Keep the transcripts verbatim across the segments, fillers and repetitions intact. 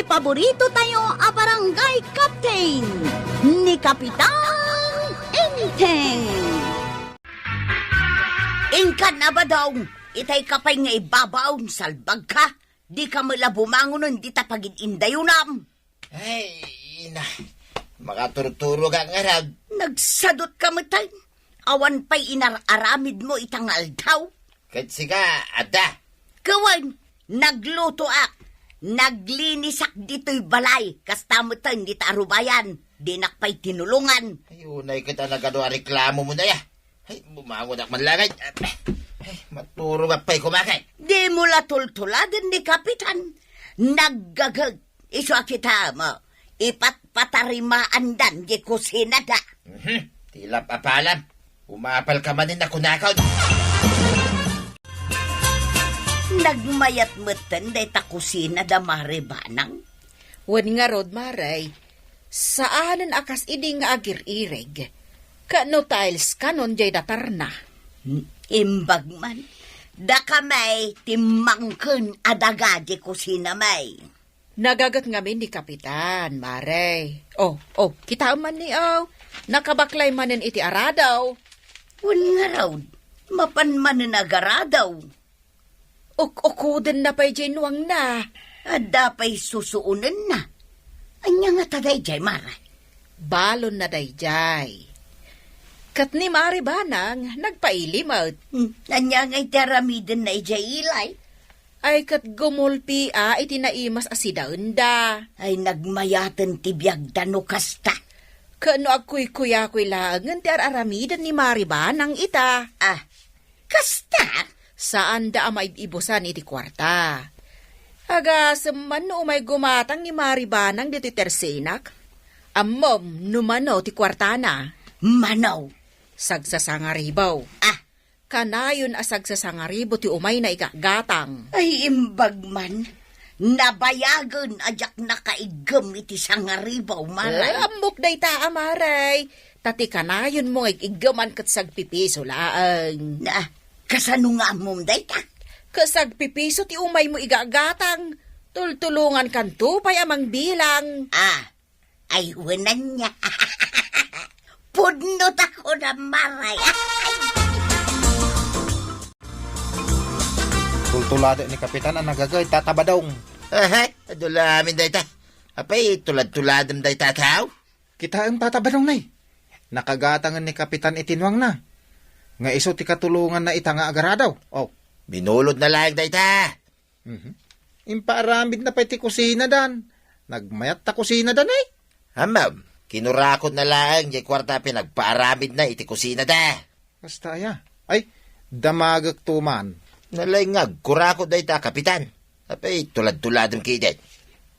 Paborito tayo a barangay captain, ni Kapitan Enteng. Inkan a badong, itay ka pay nga ibabaon, salbag ka. Di ka met la bumangon dita pagid-indayonam. Ay, ina, makaturturog ak ngarud. Nagsadot ka met, ay. Awan pay inar-aramid mo ita nga aldaw. Ket sika, adda. Kawan, naglutoak. Naglinisak ditoy balay. Kasta met dita arubayan. Dinak pay tinulongan. Ay, unay ket a nagadu a reklamo mo na ya. Ay, bumangon ak man langay. Ay, maturog ak pay kumakay. Di mo la tultuladen ni Kapitan. Naggagag. Isu a kita mo. Ipatpatarimaandan di kusinada. Mhm. Tilap apalam. Umapal ka manin a kunakon. Nagmayat metten dayta kusina da Mare Banang. Wen ngarud, Mare, saanen a kas idi nga agir-irig. Ket no tiles kanon jay datarna. Imbag man, daka may timmangken a daga di kusina may. Nagaget ngamin ni Kapitan, Mare. Oh, oh, kitaem man ni, oh. Nakabaklay manen iti aradaw. Wen ngarud, mapan manen agaradaw. Uk-ukudenna pay jay nuangna. Adda pay susuonenna. Ania ngata dayjay, Mare? Balonna dayjay. Ket ni Mare Banang, nagpaili met. Hmm, ania nga iti aramidenna idiay ilay? Ay, ket gumulpia iti naimas a sidaenda. Ay, nagmayaten ti biagda no kasta. Ket no agkuykuyakoy laengen ti ar-aramiden ni Mare Banang ita. Ah, kasta? Saanda a maib-ibusan iti kuarta. Agasem man no umay gumatang ni Mare Banang ditoy tersenak. Ammom no mano ti kuartana? Mano? Sagsasangaribaw. Ah, kanayon a sagsasangaribo ti umayna igatgatang. Ay, imbag man. Nabayagen a diak nakaiggem iti sangaribaw, Mare. Eh, ammok dayta, a Mare. Ta ti kanayonmo nga ig-iggeman ket sagpipiso laeng. Na, kasano nga ammom dayta? Ket sagpipiso ti umaymo igatgatang. Tultulongankanto pay a mangbilang. Ah, ay, wenanna. Pudno ta kunam, Mare. Tultulada ni Kapitan a nagagay, Tata Badong. Ahay, adu la amin dayta. Apay, tulad-tuladem dayta a tao? Kitaem, Tata Badong, nay. Nakagatangen ni Kapitan iti nuangna. Nga isu ti katulonganna ita nga agaradaw. Oh. Binulodna laeng dayta. Mhm. Impaaramidna pay ti kusinadan. Nagmayat ta kusinadan, ay? Ammom, kinurakotna laeng jay kuarta a pinagpaaramidna iti kusinada. Kasta aya? Ay, damagekto man. Nalaing nga agkurakot dayta a Kapitan. Apay, tulad-tuladem ketdin.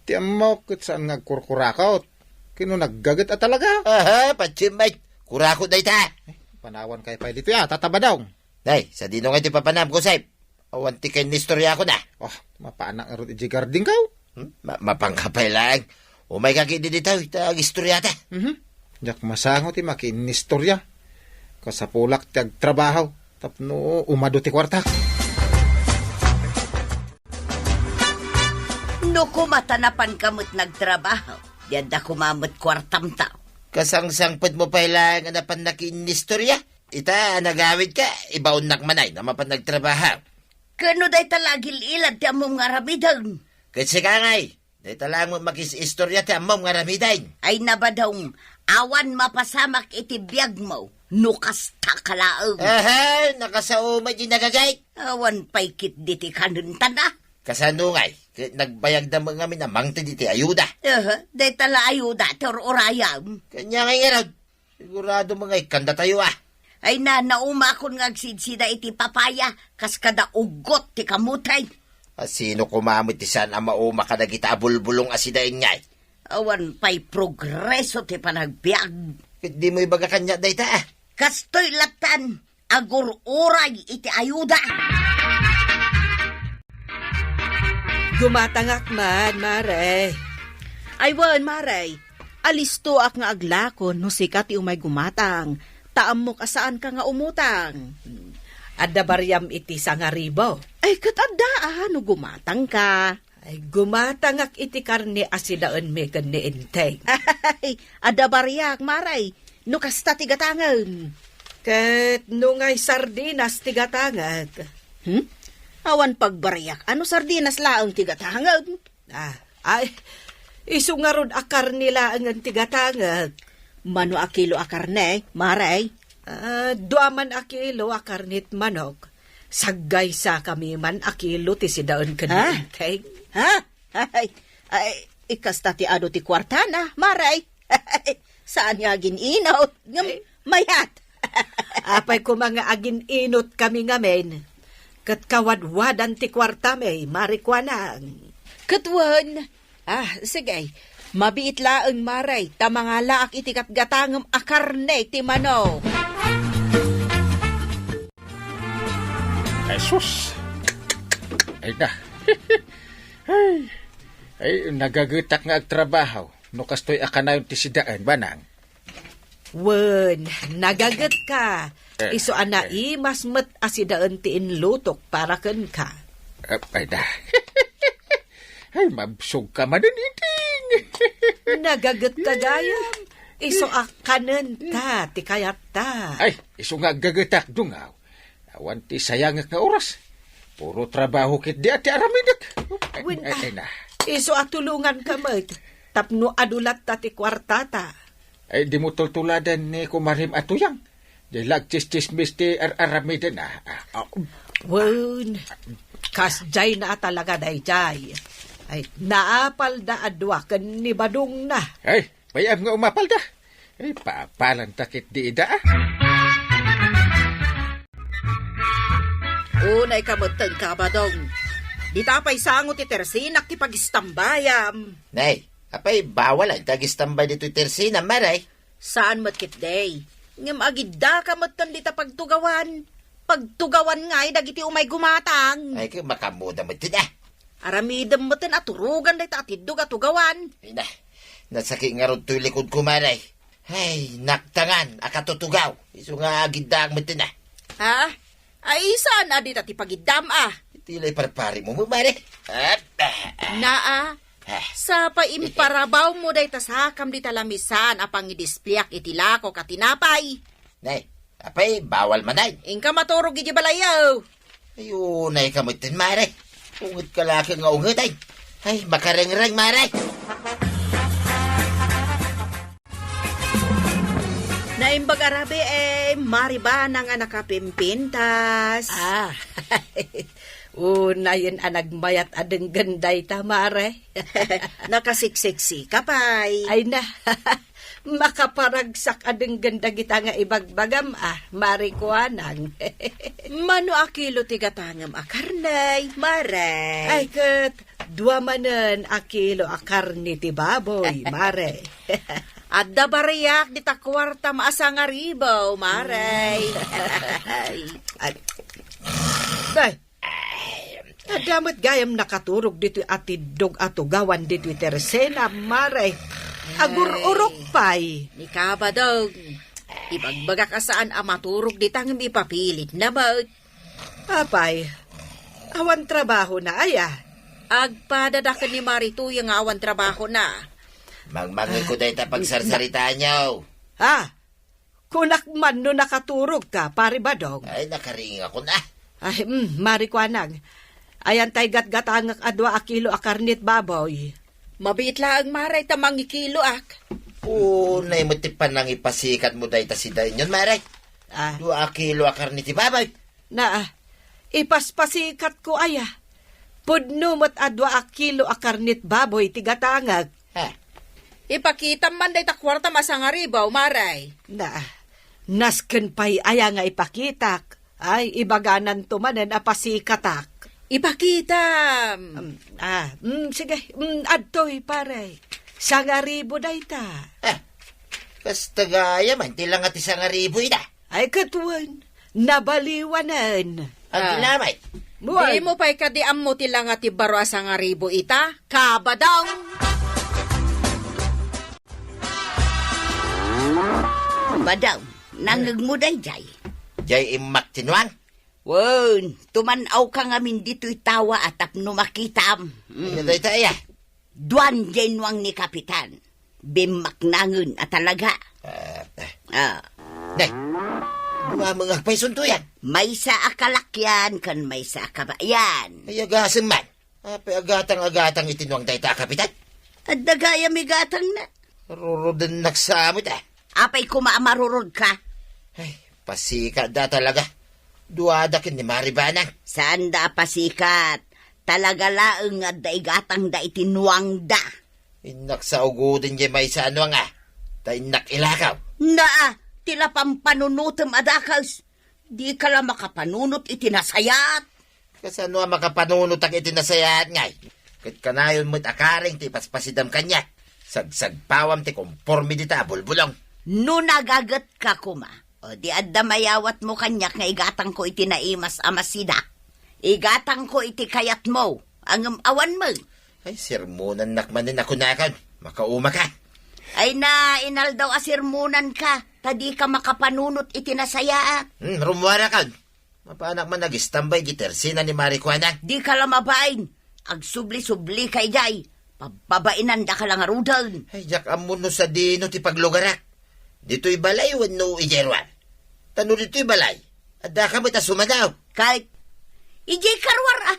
Ti ammok ket saan nga agkurkurakot. Ket no naggaget a talaga? Aha, patiem met. Kurakot dayta. Ay, panawankayo pay ditoy a, Tata Badong. Nay, sadino ngay ti papanam, Kusep? Awan ti kainistoriakon a. Oh, mapanak ngarud idiay gardingko. Hmm? Ma-, mapanka pay laeng. Umayka ketdi ditoy, ta agistoriata. Mhm. Diak masango ti makiinnistoria. Kasapulak ti agtrabaho tapno umadu ti kuartak. No koma ta napanka met nagtrabaho, di adda koma met kuartam ta. Kasangsangpetmo pay laeng a napan nakiinnistoria? Ita a nagawidka, ibaonnak man ay no mapan nagtrabaho. Ket no dayta la agil-ilad ti ammom nga aramiden? Ket sika ngay, dayta laeng met makis-istoria ti ammom nga aramiden. Ay, Badong, awan mapasamak iti biagmo no kasta ka laeng. Aha, nakasao met diay nagagay. Awan pay ketdi ti kanentana. Kasano ngay, ket nagbayagda met ngamin a mangted iti ayuda? Aha, dayta la ayuda ti ur-urayam. Ket ania ngay ngarud? Sigurado met nga ikkandatayo a. Ay na, naumakon nga agsidsida iti papaya, kas kada uggot ti kamote. A sino koma met ti saan a mauma kadagita a bulbulong a sidaen ngay? Awan pay progreso ti panagbiag. Ket dimo ibaga kaniak dayta a. Kastoy lattan, agur-uray iti ayuda. Gumatangak man, Mare. Ay wen, Mare. Alistoak nga aglako no sika ti umay gumatang, ta ammok a saanka nga umutang. Adda bariam iti sangaribo. Ay, ket adda a no gumatangka. Ay, gumatangak iti karne a sidaenmi ken ni Enteng. Ay, adda bariak, Mare. No kasta ti gatangem. Ket no ngay sardinas ti gatangek. Hmm? Awan pagbariak, ano sardinas laeng ti gatangem? Ah, ay, isu ngarud a karne laengen ti gatangek. Mano a kilo a karne, Mare? Ah, dua man a kilo a karne ti manok. Saggaysakami man a kilo ti sidaen ken ni Enteng. Ha? Ay, ay, ikasta ti adu ti kuartana, Mare. Saan nga agin-inot, ngem mayat. Apay koma nga agin-inot kami ngamin. Ket kawadwadan ti kuartami, Mare Kuanang. Ket wen, ah, sige, mabiit laeng, Mare, ta mangalaak iti gatgatangem a karne ti manok. Ay, sus! Ay na. Ay, ay, nagagetak nga agtrabaho. No kastoy a kanayon ti sidaen, Manang. Wen, nagagetka. Eh, isu a eh. Naimas met a sidaen ti inlutok para kenka. Ah, ay da. Ay, mabsog ka manen, Iting. Nagagetka gayam. Isu a kanenta ti kayatta. Ay, isu nga aggagetak, dungaw. Awan ti sayangek nga oras. Puro trabaho ketdi a ti aramidek. Ay, wen, ay, ah, ay, na. Isu a tulonganka met. Tapno adu latta ti kuartata. Ay, dimo tultuladan ni kumarem a tuyang. Di la agtsistsismis ti ar-aramiden, ah. Ah, ah. Wen, kasdiay na a talaga daydiay. Ay, naapalda a dua ken ni Badongna. Ay, bayam nga umapalda. Ay, paapalanta ketdi ida, ah. Unay ka metten, Kabadong. Dita pay sango ti tersinak ti pagistambayam. Nay, apay bawal ti agistambay ditoy tersinam, Mare? Saan met ketdi. Ngem agiddaka metten dita pagtugawan. Pagtugawan ngay dagiti umay gumatang. Ay, ket makaammoda metten, ah. Aramidem metten a turogan dayta a tiddog a tugawan. Ay na, nasakit ngarud toy likodko, Mare. Ay, naktangan a katutugaw. Isu nga agiddaak metten, ah. Ha? Ay, saan a dita ti pagiddam, ah? Iti lay parparimo, Mare. Ah, ah, ah. Naa, ah. Sa pay imparabawmo dayta sakam dita lamisan a pangidispiak iti lakok a tinapay. Nay, apay, bawal man ay. Inka maturog iti balayo. Ay, unay ka metten, Mare. Unget ka laeng nga unget ay. Ay, makarengreng, Mare. Naimbag a rabii, Mare Banang a nakapimpintas. Ah, unayen a nagmayat a denggen dayta, Mare. Nakasiksiksi ka pay. Ay na, makaparagsak a denggen dagita nga ibagbagam, ah, Mare Kuanang. Mano a kilo ti gatangem a karne, Mare? Ay, ket dua manen a kilo a karne ti baboy, Mare. Adda bariak dita kuartam a sangaribu, Mare. Ay, ay. Adda met gayam nakaturog ditoy a tiddog a tugawan ditoy tersena, Mare. Agur-urok pay. Ni Kabadong, ibagbagak a saan a maturog dita ngem ipapilitna met. Apay, awan trabahona aya? Agpadada ken ni Mare Tuya nga awan trabahona. Mangmangenko dayta pagsarsaritaanyo. Ah, kunak man no nakaturogka, Pare Badong. Ay, nakaringakon, ah. Ay, mm, Mare Kuanang. Ayan tay gatgatangek a dua a kilo a karne ti baboy. Mabiit laeng, Mare, ta mangikiloak. Unay met ti panangipasikatmo dayta sidaenyon, Mare. Ah. Dua a kilo a karne ti baboy. Na, ipaspasikatko aya. Pudno met a dua a kilo a karne ti baboy ti gatangek. Ha? Ipakitam man dayta kuartam a sangaribu, Mare. Na, nasken pay aya nga ipakitak. Ay, ibagananto manen a pasikatak. Ipakitam. Um, ah, mm, sige, mm, adtoy, Pare. Sangaribu dayta. Ah, kasta gayam, ti langa ti sangaribu ida. Ay, ket wen, nabaliwanen. Agilamay. Buwan. Dimo pay kadi ammo ti langa ti baro a sangaribu ita, Kabadong. Badong, nangngegmo daydiay? Jay immak ti nuang? Wen, tuman-awka ngamin ditoy tawa a tapno makitam. Mm. Ania dayta aya? Duan diay nuang ni Kapitan. Bimmaknangen a talaga. Ah, ah. Ah. Nay, duameng agpayso 'toyan. Maysa a kalakyan ken maysa a kabayan. Ay, agasem man. Apay agatang-agatang iti nuang dayta a Kapitan? Adda gayam igatangna. Rurudennak sa met, ah. Apay koma a marurodka? Ay, pasikatda talaga. Duada ken ni Mari Banang. Saanda a pasikat. Talaga laeng nga adda igatangda iti nuangda. Innak sa ugoden diay maysa a nuang, ah. Ta innak ilakaw. Naa, ti la pampanunotem a dakes. Dika la makapanunot iti nasayaat. Kasano a makapanunotak iti nasayaat ngay? Ket kanayon met a kareng ti ipaspasidam kaniak. Sagsagpawam ti konporme dita a bulbulong. No nagagetka koma, o di adda mayawatmo kaniak nga igatangko iti naimas a masida. Igatangko iti kayatmo, ngem awan met. Ay, sermonannak manen a kunakon. Makaumaka. Ay na, inaldaw a sermonanka, ta dika makapanunot iti nasayaat. Hmm, rummuarakon. Mapanak man agistambay iti tersina ni Mari Kuanang. Dika la mabain. Agsubli-sublika idiay. Pababainandaka la ngaruden. Ay, diak ammo no sadino ti paglugarak. Ditoy balay wenno idiay ruar? Ta no ditoy balay, addaka met a sumadaw. Ket idiay karuar, ah.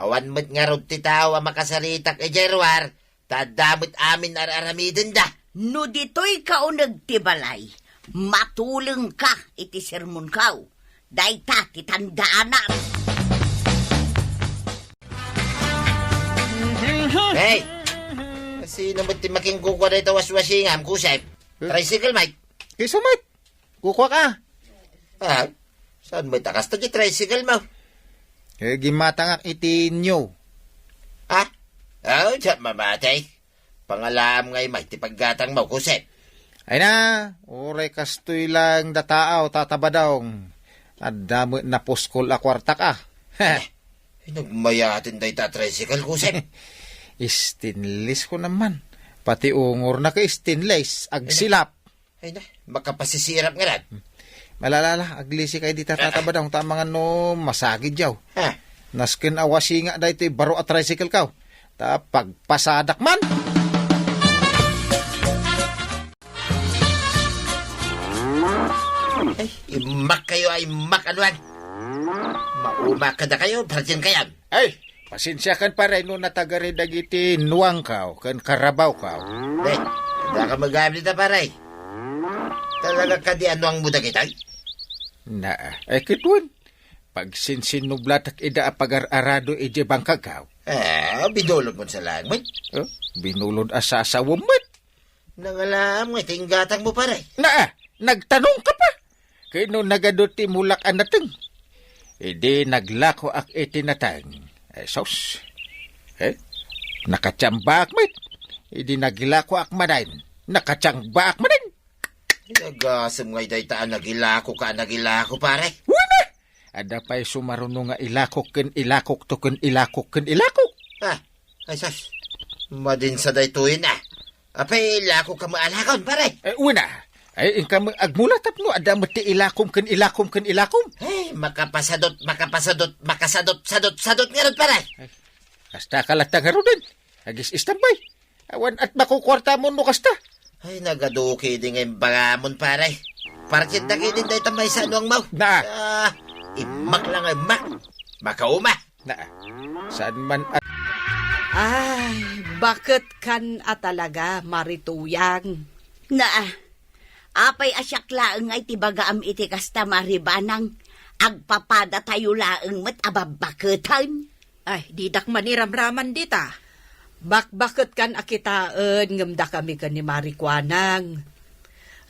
Awan met ngarud ti tao a makasaritak idiay ruar, ta adda met amin ar-aramidenda. No ditoyka uneg ti balay, matulengka iti sermonko. Dayta ti tandaanam. Hey! Sino met ti makinkukua dayta waswasingam, Kusep? Eh? Tricycle, Mike? Isu met. Kukuak a. Ah, saan met a kasta ti tricycle mo? Eh, gimmatangak iti inyo. Ah? Oh, diak mamatay. Pangalaam ngay may ti paggatang mo, Kusep. Ay na, uray kastoy lang dataaw, Tata Badong. Adda met napuskol a kuartak a. Eh, nagmayaten dayta a tricycle, Kusep. Stainless ko naman. Pati ungor na ka stainless, agsilap. Ay na, makapasisirap nga ran. Malalala, aglisi kay di ta, Tata Badong, ta amangan no masagid yaw. Ha? Nasken a wasinga daytoy baro a tricycle kaw. Ta pagpasadak man. Ay, imak kayo, ay imak, anuan. Maumak kada kayo, partin kayan. Ay, pasensiakan, pare, no natagari dagiti nuangkaw ken karabawkaw. Be, adda ka magabli ta, pare. Talaga kadi a nuangmo dagitoy? Naa, ay kituen. Pagsinsinnublatak ida a pagar-arado iti bangkagkaw. Ah, binulod mo sa langit? Oh, binulod a sasawem met. Nangalaam nga iti inggatang mo, pare. Naa, nagtanong ka pa. Kay no nagadu ti mulak a nateng. Idi naglakoak iti nateng. Eh, sus. Eh, nakatiambaak met. Idi naglakoak manen, nakatiambaak manen. Ay, agasem ngay dayta a nagilako ka, a nagilako, pare. Wen a! Adda pay sumaruno nga ilakok ken ilakok to ken ilakok ken ilakok. Ah, ay sus. Madin sa daytoyen a. Apay, ilako ka mo alakon, pare? Eh, wen a. Ay, inka mo agmula tapno adda met ti ilakom ken ilakom ken ilakom. Ay, makapasadot, makapasadot, makasadot, sadot, sadot ngarud, pare. Ay, kasta ka latta ngaruden. Agis-istambay. Awan at makukuarta mo no kasta. Ay, nagaduki di nga imbaramon, pare. Parkit na kidin dayta maysa nuang mo. Na. Ah, imak lang, imak. Makauma. Na, saan man a- Ay, baket kan a talaga, Mari Tuyang. Na, apay a siak laeng ngay ti bagaam iti kasta, Mari Banang? Agpapadatayo laeng met a babbaketen. Ay, didak maniramraman dita. Bakbaket kan a kitaen ngem dakami ken ni Mari Kuanang.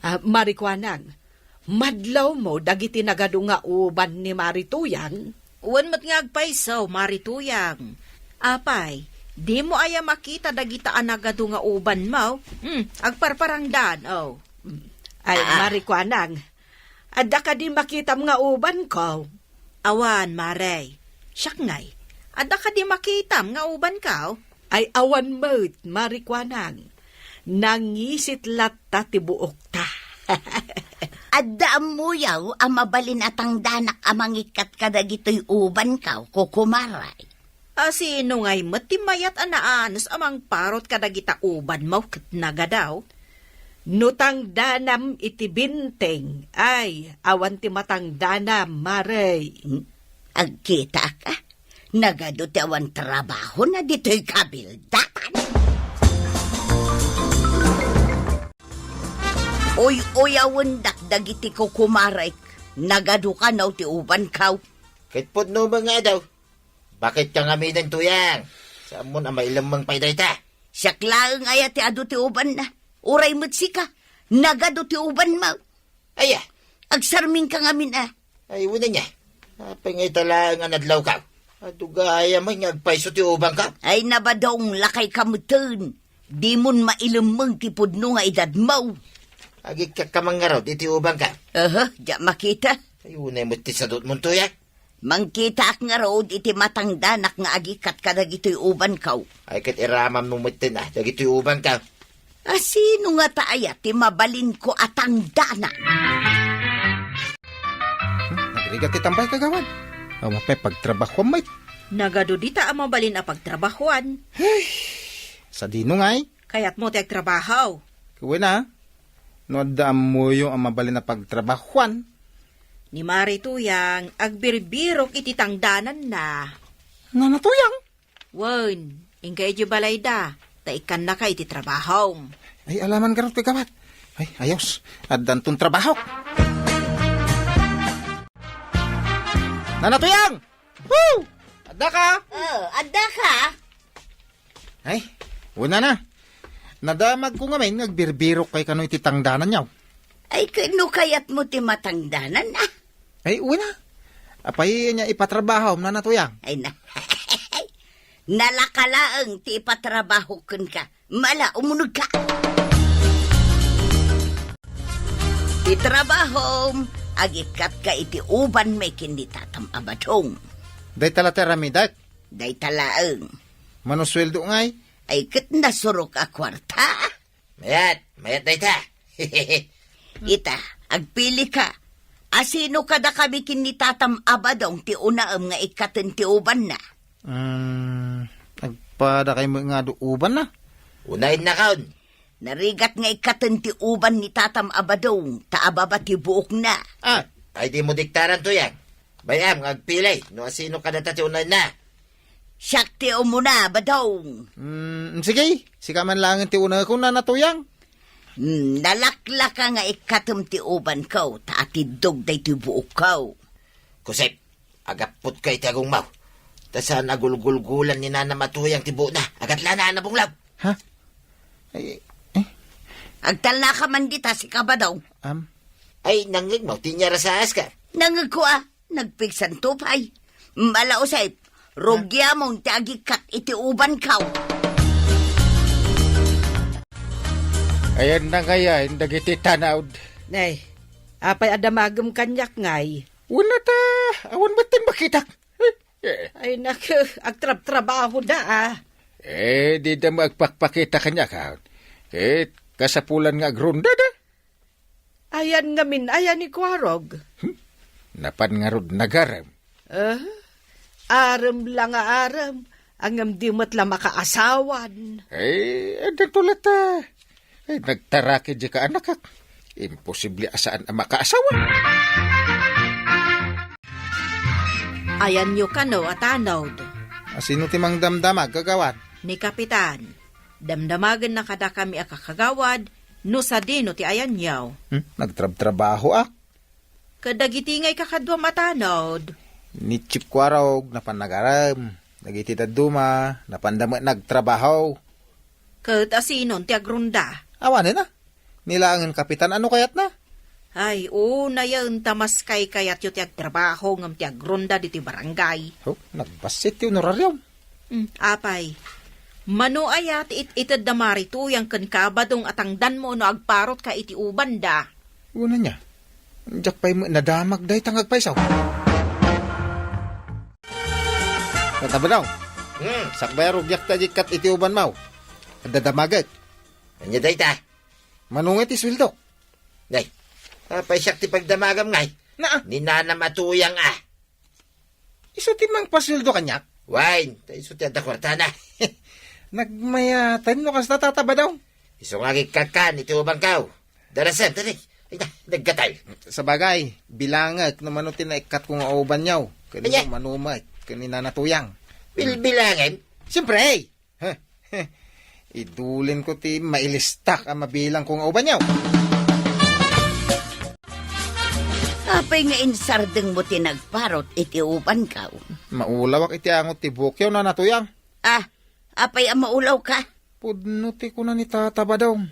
Ah, Mari Kuanang, madlawmo dagiti nagadu nga uban ni Mari Tuyang? Wen met nga agpayso, Mari Tuyang. Apay, dimo aya makita dagita a nagadu nga ubanmo? Hmm, agparparangdan, oh. Hmm. Ay, ah. Mari Kuanang, adda kadi makitam nga ubanko? Awan, Mare. Siak ngay, adda kadi makitam nga ubanko? Ay awan met, Mari Kuanang. Nangisit latta ti buokta. Adda ammoyaw a mabalin a tangdanak a mangikkat kadagitoy ubanko, kukumaray. A sino ngay met ti mayat a naanus a mangparot kadagita ubanmo ket nagadaw? No tangdanam iti binteng, ay, awan ti matangdanam, Mare. Hmm? Agkitaak, a? Nagadu ti awan trabahona ditoy kabildatan. Uy-uyawendak dagiti kukumarek, nagadu kano ti ubankaw? Ket pudno met nga adu. Bakit ka nga miden, Tuyang? Saan mo na mailemmeng pay dayta? Siak laeng aya ti adu ti ubanna. Uray met sika, nagadu ti ubanmo. Aya? Agsarmingka ngamin a. Ay, wen ania. Apay nga ita laeng a nadlawkaw? Adu gayam nga agpayso ti ubankaw? Ay, nabadong lakay ka metten. Dimon mailemmeng ti pudno nga idadmo. Agikkatka man ngarud iti ubankaw? Aha, diak makita. Ay, unay met ti sadutmon, Tuyang. Mangkitaak ngarud iti matangdanak nga agikkat kadagitoy ubanko. Ay, ket iramammo metten a dagitoy ubanko. A sino ngata aya ti mabalinko a tangdanak? Hmm, nagrigat ti tambay, kagawad. Awan pay pagtrabahuam met. Nagadu dita a mabalin a pagtrabahuan. Sadino ngay? Kayatmo ti agtrabaho? Wen a, no adda ammoyo a mabalin a pagtrabahuan. Ni Mari Tuyang, agbirbirok iti tangdananna. Nana Tuyang? Wen, inka idiay balayda, ta ikkannaka iti trabahom. Ay, alaman garud, kagawad. Ay, ayos. Addanton trabahok. Nana Tuyang! Woo! Adda ka? Oh, adda ka? Ay, wen a. Nadamagko ngamin nga agbirbirok kay kano iti tangdananyo. Ay, ket no kayatmo ti matangdanan, a? Ay, wen a. Apay ania ipatrabahom, Nana Tuyang? Ay na. Nalaka laeng ti ipatrabahok kenka. Mala, umunegka. Ti trabahom, agikkatka iti ubanmi ken ni tatam a badong. Dayta la ti aramidek? Dayta laeng. Mano sueldo ngay? Ay, ket nasurok a kuarta. Mayat, mayat dayta. Ita, agpilika. A sino kadakami ken ni tatam a badong ti unaem nga ikkaten ti ubanna? Mm, agpadakay met nga adu ubanna? Unayennakon. Narigat nga ikkaten ti uban ni tatam a badong, ta ababa ti buokna. Ah. Ay, dimo diktaran, Tuyang. Bay-am nga agpili no asino kadata ti unaenna. Siak ti umuna, badong. Mm, sige, sika man laengen ti unakon, Nana Tuyang. Mm, nalaklaka nga ikkatem ti ubanko, ta atiddog daytoy buokko. Kusep, agapputka iti agongmo. Ta saan a gulgulgulan ni Nanam a Tuyang ti buokna. Agatlana a nabunglaw. Ha? Ay, eh. Agtalnaka man dita, sika, badong. Am? Ay, nangngegmo ti inyarasaas ka? Nangngegko a, nagpigsanto pay. Mala, Josep, rugiamon ti agikkat iti ubanko. Ayan na ngayan dagiti tanawd. Nay, apay a damagem kaniak, ngay? Wala ta, awan met ti makitak. Eh, eh. Ay, nak, agtrabtrabaho da, a. Eh, dida met agpakpakita kaniak, a. Ket kasapulan nga agrondada. Ayan ngamin, ayan ni Kuarog. Hmm? Napan ngarud nagarem. Eh, arem la nga arem, ngem di met la makaasawan. Eh, addanto latta. Eh, nagtaraki di ka, anakak. Imposible a saan a makaasawa. Ayanyo kano a tanod. A sino ti mangdamdamag, kagawad? Ni Kapitan. Damdamagenna kadakami a kakagawad no sadino ti ayanyo. Hmm? Nagtrabtrabaho ak. Kadagiti ngay kakaduam a tanod. Ni Chief Kuarog, napan nagarem. Dagiti dadduma, napanda met nagtrabaho. Ket asinon ti agronda? Awanen a. Ni laengen kapitan, ano kayatna? Ay, unayen ta maskaykayatyo ti agtrabaho ngem ti agronda ditoy barangay. Oh, nagbassit ti honorarium. Hmm, apay. Mano aya ti it-ited da Mari Tuyang ken Kabadong a tangdanmo no agparotka iti ubanda? Wen ania, diak pay met nadamag dayta nga agpayso. Kabadong. Hmm. Sakbay a rugiak ti agikkat iti ubanmo. Adda damagek. Ania dayta? Mano ngay ti sueldok? Nay, apay siak ti pagdamagam ngay? Naa. Ni Nanam a Tuyang a. Isu ti mangpasueldo kaniak? Wen, ta isu ti adda kuartana. Nagmayatan no kasta, Tata Badong. Isu nga agikkakan iti ubanko. Darasem, tari. Ay, da, naggatay. Sabagay, bilangek no mano ti naikkat ko nga ubanyo. Ken no mano met ken ni Nana Tuyang. Bil-, bilangem? Siyempre, eh. Heh, heh. Idulin ko ti mailistak a mabilang ko nga ubanyo. Apay nga insardeng mo ti nagparot iti ubanko? Maulawak iti angot ti buokyo, Nana Tuyang. Ah, apay a maulawka? Pudno ti kuna ni Tata Badong.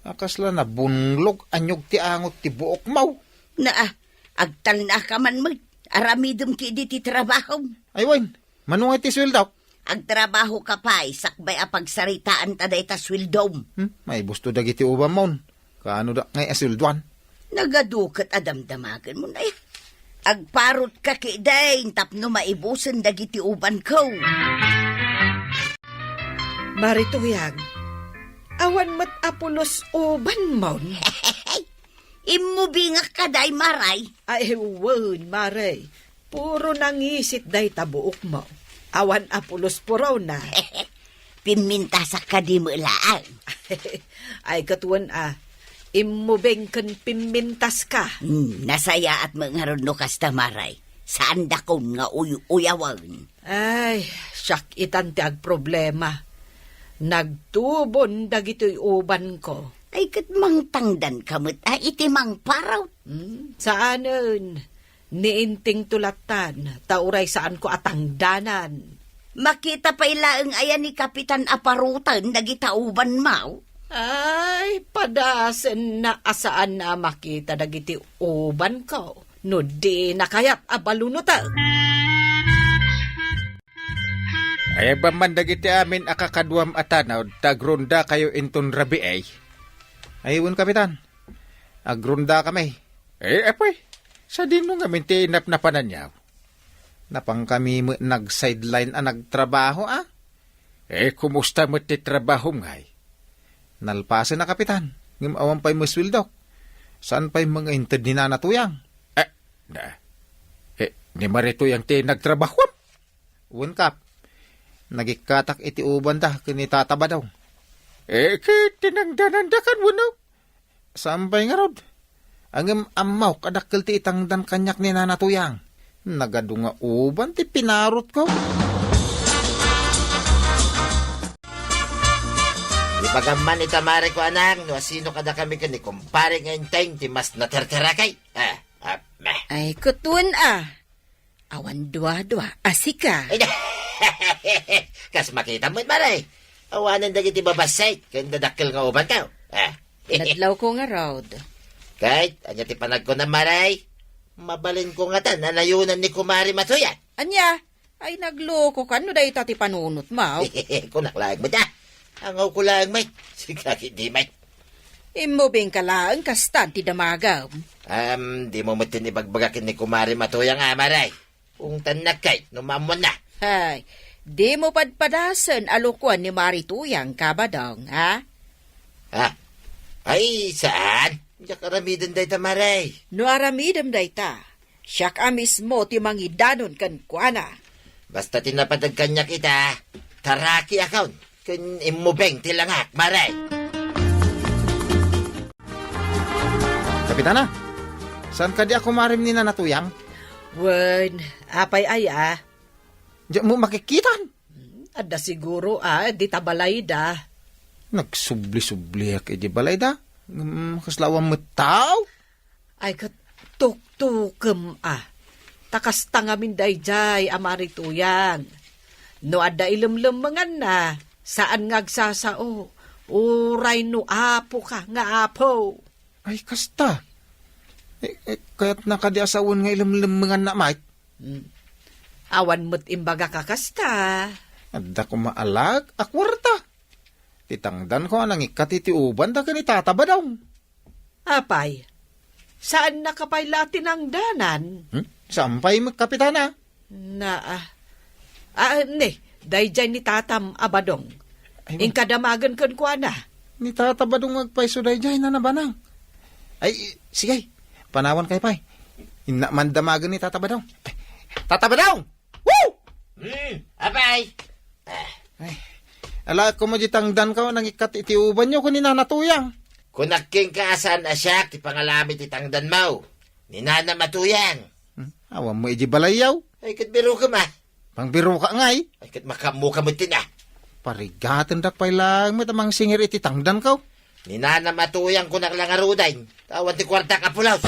A kasla nabunglog a niog ti angot ti buokmo. Naa, agtalnaka man met. Aramidem ti idi ti trabahom. Ay, wen, mano nga iti sueldok? Agtrabahoka pay, sakbay a pagsaritaanta dayta sueldom. Hmm, maibusto dagiti ubanmon. Kaano dak ngay a sueldoan? Nagadu ket a damdamagenmo, nay. Agparotka ketdin tapno maibusen dagiti ubanko. Mari Tuyang, awan met a pulos ubanmon. Immubingak kadi, Mare. Ay, wen, Mare. Puro nangisit dayta buokmo. Awan a pulos purona. Pimmintasak kadi met laeng. Ay, ket wen a, immubing ken pimmintaska. Hmm, nasayaat met ngarud no kasta, Mare. Saandakon nga uy-uyawen. Ay, siak itan ti agproblema. Nagtubon dagitoy ubanko. Ay, ket mangtangdanka met a iti mangparot. Hmm, saanen. Ni Inting to lattan, ta uray saanko a tangdanan. Makita pay laeng aya ni Kapitan a paroten dagita ubanmo? Ay, padasenna a saanna a makita dagiti ubanko no dina kayat a balunotek. Ayaban man dagiti amin a kakaduam a tanod ta agrondakayo inton rabii. Ay, wen, Kapitan. Agrondakami. Eh, apay, sadino ngamin ti napnapananyo? Napankami met nag-sideline a nagtrabaho, a? Eh, kumusta met ti trabahom ngay? Nalpasen a, Kapitan, ngem awan pay met sueldok. Saan pay mangainted ni Nana Tuyang? Eh, na, eh, ni Mari Tuyang ti nagtrabahoam? Wen, Kap, nagikkatak iti ubanda ken ni Tata Badong. Eh, ket tinangdananda kan wenno? Saan pay ngarud. Ngem ammok a dakkel ti itangdan kaniak ni Nana Tuyang. Nagadu nga uban ti pinarotko. Ibagam man ita, Mare ko, anang, no asino kadakami ken ni kumpare nga Inting ti mas naterterakay. Ah, ah, meh. Ay, ket wen a. Awan duadua a sika. Ay, kas makitam met, Mare. Awanen dagiti babassit ken dadakkel nga ubanko. Ah. Nadlawko ngarud. Ket, ania ti panagkunam, Mare? Mabalinko ngatan a nayonan ni Kumare Matuyang. Ania? Ay, naglokokan no dayta ti panunotmo. Kunak laeng met, a. Angawko laeng met. Sika ketdi met. Immubingka laeng kastan ti damagem. Am, dimo metten ibagbaga ken ni Kumare Matuyang, a, Mare. Ungtannak ket no maammoanna. Hay, dimo padpadasen a lokoen ni Mari Tuyang, Kabadong, ha? Ha? Ay, saan? Diak aramiden dayta, Mare. No aramidem dayta, siak a mismo ti mangidanon kenkuana. Basta ti napategkaniak ita, tarakiakon ken immubing ti langak, Mare. Kapitana, saan kadi a kumarem ni Nana Tuyang? Wen, apay aya? Diak mo makikitan. Adda siguro, a, dita balayda. Nagsubli-subliak iti balayda. Mm, kasla awan met tao. Ay, ket tuktukem, a. Ta kasta ngamin daydiay a Mari Tuyang. No adda ilemlemmenganna, saan nga agsasao. Uray no apoka nga apo. Ay, kasta. Eh, eh, kayatna kadi a sawen nga ilemlemmenganna, Mike? Hmm. Awan met imbagak a kasta. Adda koma alag a kuarta. Ti tangdanko a nangikkat iti ubanda ken ni Tata Badong. Apay, saannaka pay la tinangdanan? Hmm? Saan pay met, Kapitana? Naa. Ah, ne, daydiay ni Tatam a Badong. Ay, wa- Inka damagen kenkuana. Ni Tata Badong agpayso daydiay, Nana Banang. Ay, sige, panawan kay pay. Inna man damagen ni Tata Badong. Tata Badong! Woo! Hmm, apay. Ah. Ay, ala, koma di tangdanko, nangikkat iti ubanyo, ken ni Nana Tuyang. Kunak kenka a saan a siak ti pangalami ti tangdanmo. Ni Nana Matuyang. Hmm, awan mo iti balayyaw. Ay, ket birokem a. Pangbiroka ngay. Ay, ket makaammoka met ti na. Parigatendak pay laeng met a mangsingir iti tangdanko. Ni Nana Matuyang kunak la ngaruden. Awan ti kuartak a pulos.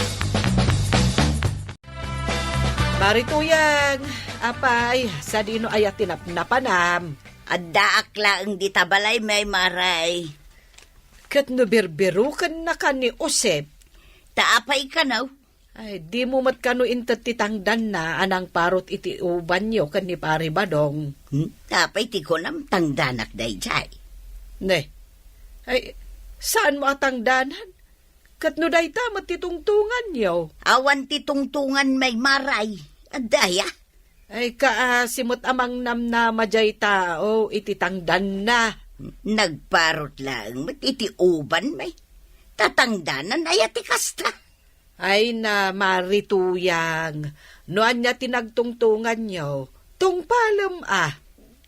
Mari Tuyang, apay, sadino aya ti napnapanam? Addaak laeng dita balay, May Maray. Ket no birbirokennaka ni Josep? Ta apay kano? Ay, dimo met kano inted ti tangdanna a nangparot iti ubanyo ken ni Pari Badong? Hmm? Apay ti kunam, tangdanak daydiay? Ne. Ay, saanmo a tangdanan? Ket no dayta met ti tungtunganyo? Awan ti tungtungan, May Maray. Adda aya? Ay, kaasi met a mangnamnama diay tao iti tangdanna. Nagparot laeng met iti uban, May. Ta tangdanan aya ti kasta? Ay na, Mari Tuyang, no ania ti nagtungtunganyo, tungpalem a.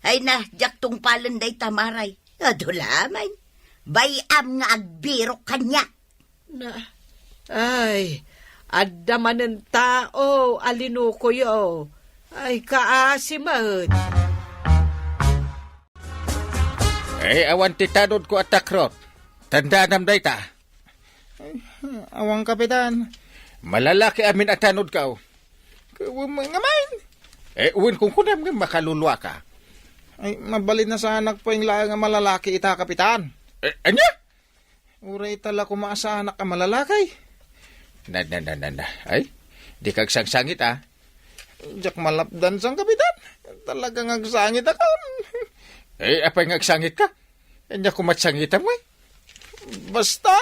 Ay na, diak tungpalen dayta, Maray. Adu la, May. Bay-am nga agbirok kaniak. Na, ay, adda manen tao a linukoyo. Ay, kaasi met. Ay, awan ti tanodko a takrot. Tandanam dayta. Ay, awan, Kapitan. Malalaki amin a tanodko. Kawam nga man. Eh, wen kunkunam nga makaluluaka. Ay, mabalin a saanak pay laeng a malalaki ita, Kapitan. Eh, ania? Uray ita la koma a saanak a malalaki. Na, na, na, na, na. Ay, dika agsangsangit, a. Diak malapdan san, Kapitan. Talaga nga agsangitakon. Eh, apay nga agsangitka? Ania koma ti sangitam, eh? Basta.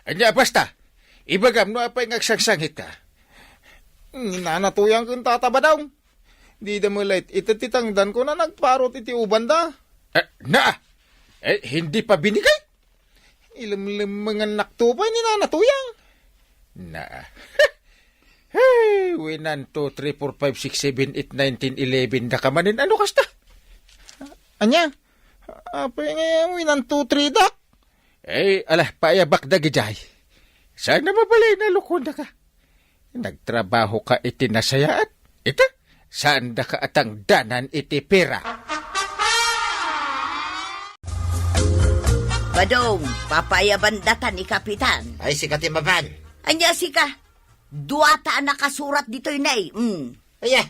Ania, basta? Ibagam no apay nga agsangsangitka. Ni Nana Tuyang ken Tata Badong. Dida met la ited ti tangdanko a nagparot iti ubanda. Eh, na! Eh, hindi pa binigay? Ilemlemmengannakto pay ni Nana Tuyang. Na. Hey, winan, two, three, four, five, six, seven, eight, nine, ten, eleven, da ka manen, ano kasta? Ania? Apay nga winan two, three, dak? Eh, ala, paayabak dagidiay. Saan na mabalin a lukondaka? Nagtrabaho ka iti nasayaat? Ita, saan da ka atangdanan iti pera? Badong, papaayaban data ni Kapitan. Ay, sika ti mapan. Ania sika? Duata a nakasurat ditoy, nay. Mm. Aya,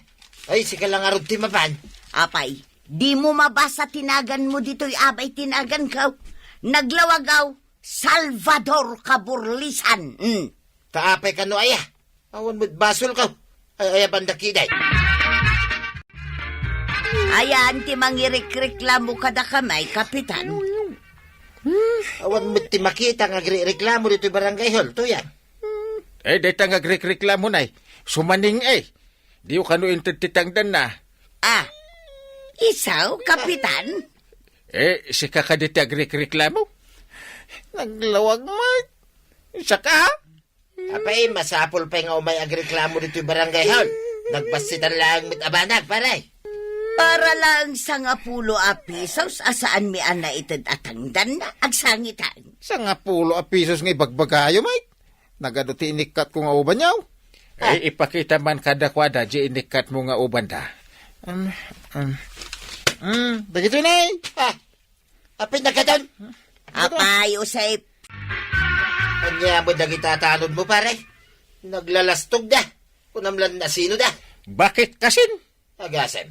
ay, sika la ngarud ti mapan. Apay, dimo mabasa ti naganmo ditoy, abay, ti naganko. Naglawagaw, Salvador Kaburlisan. Mm. Ta apay kano aya? Awan met basolko. Ay, aya banda kiday. Ayan ti mangirikreklamo kadakami, Kapitan. Awan met ti makita nga agrireklamo ditoy barangay hall, Tuyang. Eh, dayta nga agrireklamo, nay. Sumaning, eh. Diyo kano inted ti tangdanna? Ah, isaw, Kapitan? Eh, sika kadi ti agrireklamo? Naglawag met. Saka? Apay, masapul pay nga umay agreklamo ditoy barangay hall. Nagbassitan laeng met a banag, pare. Para laeng sangapulo a pisos a saanmi a naited a tangdanna, agsangitan. Sangapulo a pisos nga ibagbagayo, Mike? Nagadu ti inikkatko nga ubanyo. Eh, ipakita man kadakuada di inikkatmo nga ubanda. Um, um, um, dagitoy, Nay. Ah, Apay nagkadon? Apay, Josep. Ania met dagita tanodmo, pare? Naglalastogda. Kunam lan no sinoda. Bakit kasin? Agasem.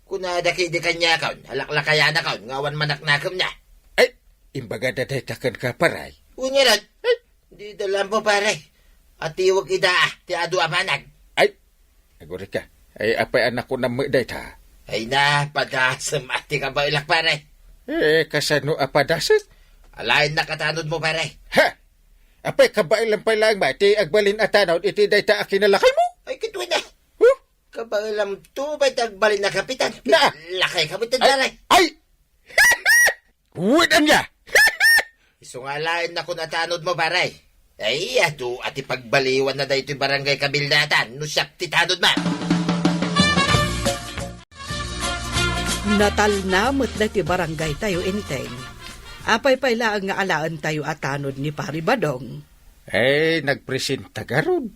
Kunada kadi kaniakon, alaklakayanakon, nga awan manaknakemna. Ay, imbagada dayta kenka, pare. Wen ngarud. Ay, Dida laeng, pare. Atiwag ida, ti adu a banag. Ay, agurayka. Ay, apay a nakunam met dayta? Ay na, padasem a ti kabaelak, pare. Eh, kasano a padasem? Alaennak a tanodmo, pare. Ha? Apay, kabaelam pay laeng ba ti agbalin a tanod iti dayta a kinalakaymo? Ay, kitwina. Huh? Kabaelamto pay ti agbalin a kapitan. Na! Lakayka met, pare. Ay! Wen ania? Isu nga alaennakon a tanodmo, pare. Ay, adu a ti pagbaliwanna daytoy barangay kabildatan no siak ti tanodmo. Natalna met daytoy barangaytayo, Enteng. Apay pay laeng nga alaentayo a tanod ni Pari Badong? Eh, nagpresenta garud.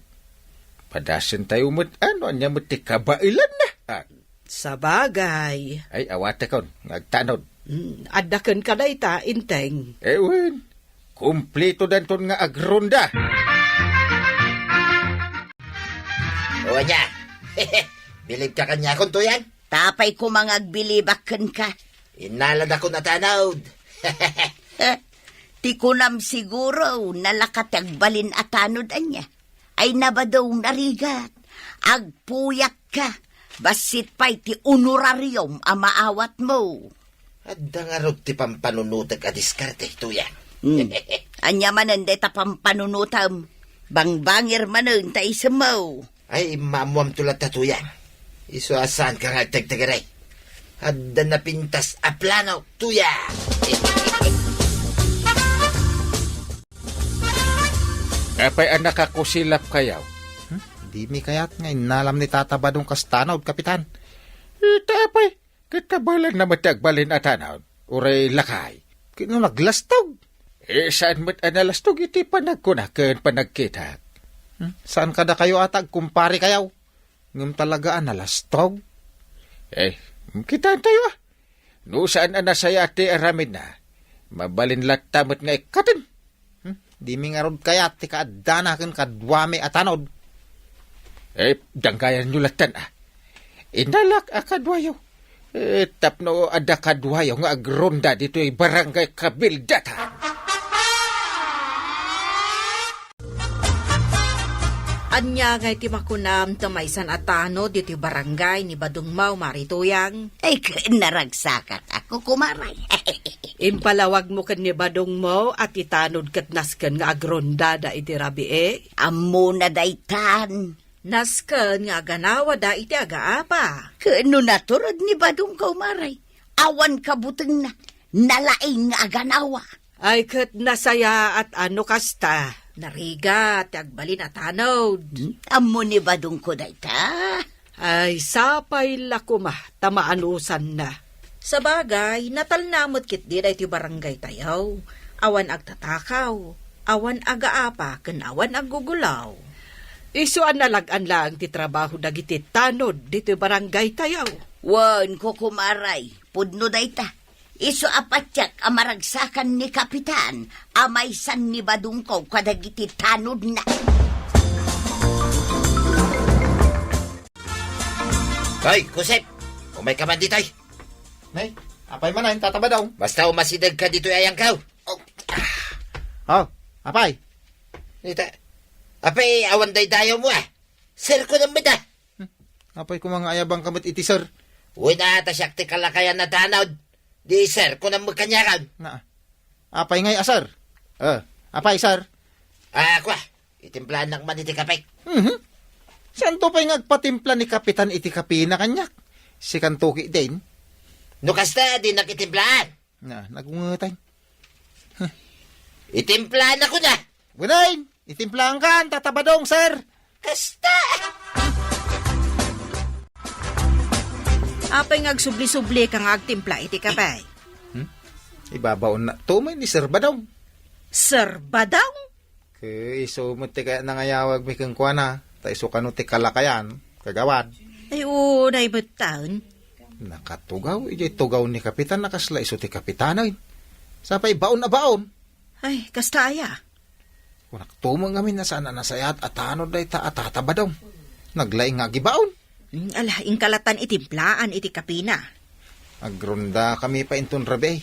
Padasentayo met, ano, ania met ti kabaelanna? Ah. Sabagay. Ay, awatekon nga agtanod. Mm, adda kenka dayta, Enteng. Eh, wen. Kumplito danton nga agronda. O, ania? Bilib ka kaniakon, Tuyang? Apay koma nga agbilibak kenka. Innaladakon a tanod. Ti kunam siguro, nalaka ti agbalin a tanod, ania? Ay, nabadong narigat. Agpuyatka. Bassit pay ti honorarium a maawatmo. Adda ngarud ti pampanunotek a diskarte, Tuyang. Hmm. Ania manen dayta pampanunotem? Bangbangir manen ta isemmo. Ay, immaammoamto latta, Tuyang. Isu a saanka nga agtegtegeray. Adda napintas a plano, Tuyang. Apay a nakakusilapkayo? Hmm? Dimi kayat nga innalam ni Tata Badong kas tanod, Kapitan. Ita apay, ket kabaelanna met ti agbalin a tanod, uray lakay. Ket no naglastog? Eh, saan met a nalastog iti panagkuna ken panagkitak? Hmm? Saan kadakayo a tagkumparekayo? Ngem talaga a nalastog? Eh, kitaentayo, a. No saan a nasayaat ti aramidna, mabalin latta met nga ikkaten. Hmm? Dimi ngarud kayat ti kaaddana ken kaduami a tanod. Eh, danggayanyo lattan, a. Innalak a kaduayo. Eh, tapno adda kaduayo nga agronda ditoy barangay Kabildata. Ania ngay ti makunam ta maysan a tanod ditoy barangay ni Badong Mau, Mari Tuyang? Ay, ken naragsakak a, kukumaray. Impalawagmo ken ni Badong Mau a ti tanod ket nasken nga agrondada iti rabii? Ammona daytan. Nasken nga aganawada iti agaapa. Ken no naturod ni Badong, kumaray, awan kabutengna, nalaing nga aganawa. Ay, ket nasayaat a no kasta. Narigat ti agbalin a tanod. Hmm? Ammo ni Badongko dayta? Ay, sapay la koma ta maanusanna. Sabagay, natalna met ketdi daytoy barangaytayo. Awan agtatakaw, awan agaapa, ken awan aggugulaw. Isu a nalag-an laeng ti trabaho dagiti tanod ditoy barangaytayo. Wen, kukumaray, pudno dayta. Isu a patiek a maragsakan ni Kapitan a maysan ni Badongko kadagiti tanodna. Hoy, Kusep! Umayka man ditoy! Nay, apay manen, Tata Badong? Basta umasidegka ditoy ayangkaw. Oh. Oh, apay? Dita. Apay, awan daydayawmo, a. Sir, kunam met, a. Hmm. Apay koma nga ayabangka met iti sir? Wen a, ta siak ti kalakayan a tanod. Di sir, kunam met kaniakan. Na, apay ngay a sir? Eh, apay, sir? Ah, kua, itimplaannak man iti kapek. Mhm. Saanto pay nga agpatimpla ni Kapitan iti kapina kaniak? Sikanto ketdin? No kasta, dinak itimplaan. Na, nagungetan. Itimplaannak, kuna. Wen, itimplankan, Tata Badong, sir. Kasta! Apay nga agsubli-sublika nga agtimpla iti kape? Hmm? Ibabaonna to met ni Sir Badong. Sir Badong? Ket isu met ti kayat nangayawagmi kenkuana, ta isu kano ti kalakayan, kagawad. Ay, unay met taen. Nakatugaw, idiay tugaw ni Kapitan, a kasla isu ti kapitanen. Sapay baon a baon. Ay, kasta aya? Kunak to met ngamin a saan a nasayaat a tanod dayta a Tata Badong. Naglaing nga agibaon. Mm, ala, inka lattan itimplaan iti kapina. Agrondakami pay inton rabii.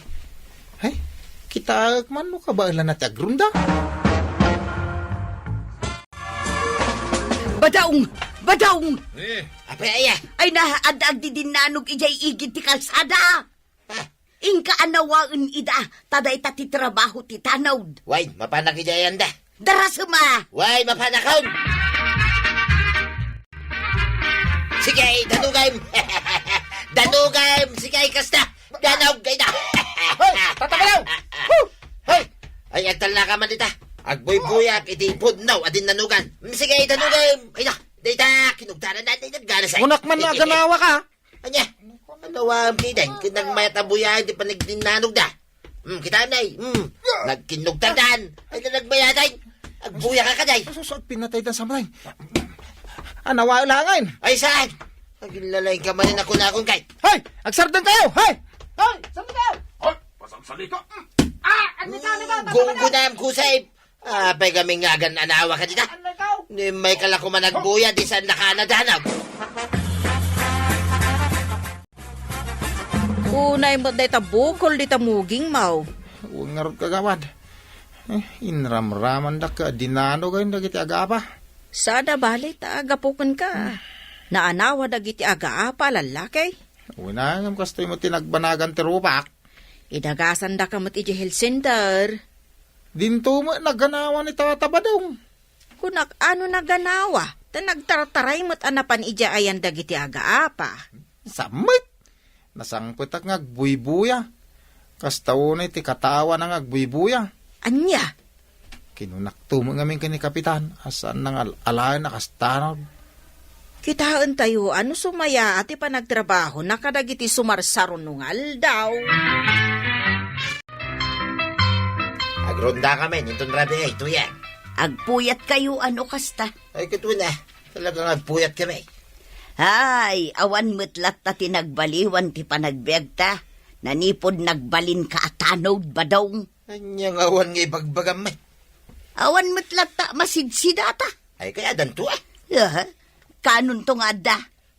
Hay, kitaek man no kabaelanna ti agronda. Badong! Badong! Eh. Apay aya? Ay, na, ad-, agdidinnanog idiay igid ti kalsada. Ah. Inka anawaen ida, ta dayta ti trabaho ti tanod. Way, mapanak idiay anda. Darasem a! Way, mapanakon! Sige, danugem! Danugem! Sige, kasta! Danog, kayda! Hoy, Tata Badong! Hoy! Ay, agtalna ka man dita. Agbuybuyak iti pudno a dinnanugan. Sige, danugem! Ay na, dayta, kinugtaran na, dayta, gana sa. Kunak man no aganawaka. Anya? Nawam ti den, ket nagmayat a buyaen ti panagtinnanogda. Hmm, kita, nay. Hmm, nagkinnugtardan. Ay, na nagmayaten. Agbuyaka kadi. Asus, at pinatay dan samreng. Anawa langen. Ay, saan? Agin lalaing ka manen ako na akong kay. Hoy! Agsardeng kayo! Hoy! Hoy! Saan ka? Hoy! Pasagsalita! Ah! Ano ka? Ano ka? Gunggunam, kusay! Apay kami nga agan anawa ka dita? Ano ka? Ni may kala ko managbuya, di saan naka nadanag. Unay met dayta bukol dita muging, maw. Wen ngarud, kagawad. Eh, inramramandak ka dinano gayon dagiti agaapa. Sada bali ta agapuken ka. Naanawa dagiti agaapa a lallaki. Wen, ngem kastoy met ti nagbanagan ti rupak. Idagasandaka met idiay health center. Dinto met naganawa ni Tata Badong. Kunak, ano naganawa? Ta nagtartaray met a napan idiay ayan dagiti agaapa. Sa met? Nasangpetak nga agbuybuya. Kasta unay ti katawana nga agbuybuya. Ania? Kinunakto met ngamin ken ni Kapitan, a saan nga al-, alaen a kas tanod. Kitaentayo, ano sumaya ti panagtrabahona kadagiti sumarsarunong nga aldaw. Agrondakamin inton rabii, Tuyang. Agpuyatkayo, ano kasta? Ay, ket wen, ah. Talaga nga agpuyat kami. Ay, awan met latta ti nagbaliwan ti panagbiagta. Nanipud nagbalinka a tanod, Badong. Ania nga awan nga ibagbagam met? Awan met latta masidsidata. Ay, kaya danto, ah. Aha. Kanunto nga adda?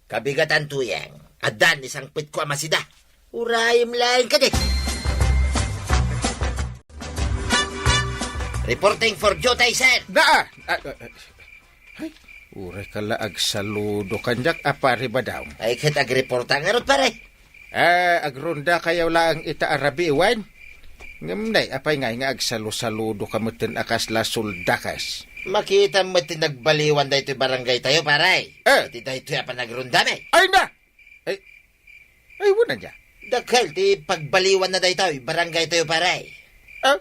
Kabigatan, Tuyang. Addan isangpetko a masida. Urayem laeng kadi. Reporting for duty, sir. Naa! Ah, ah, ah. Ay, uray ka la agsaludo kaniak a pare Badong. Ay, ket agreporta ngarud, pare. Ah, agrondakayo laeng ita a rabii wen? Ngem nay, apay ngay nga agsalusaludo ka metten a kasla suldakas? Makitam met ti nagbaliwan daytoy barangay tayo, pare. Eh. Iti daytoy a panagrondami. Ay na! Ay, ay, wen ania? Dakkel ti pagbaliwanna daytoy barangay tayo, pare. Ah?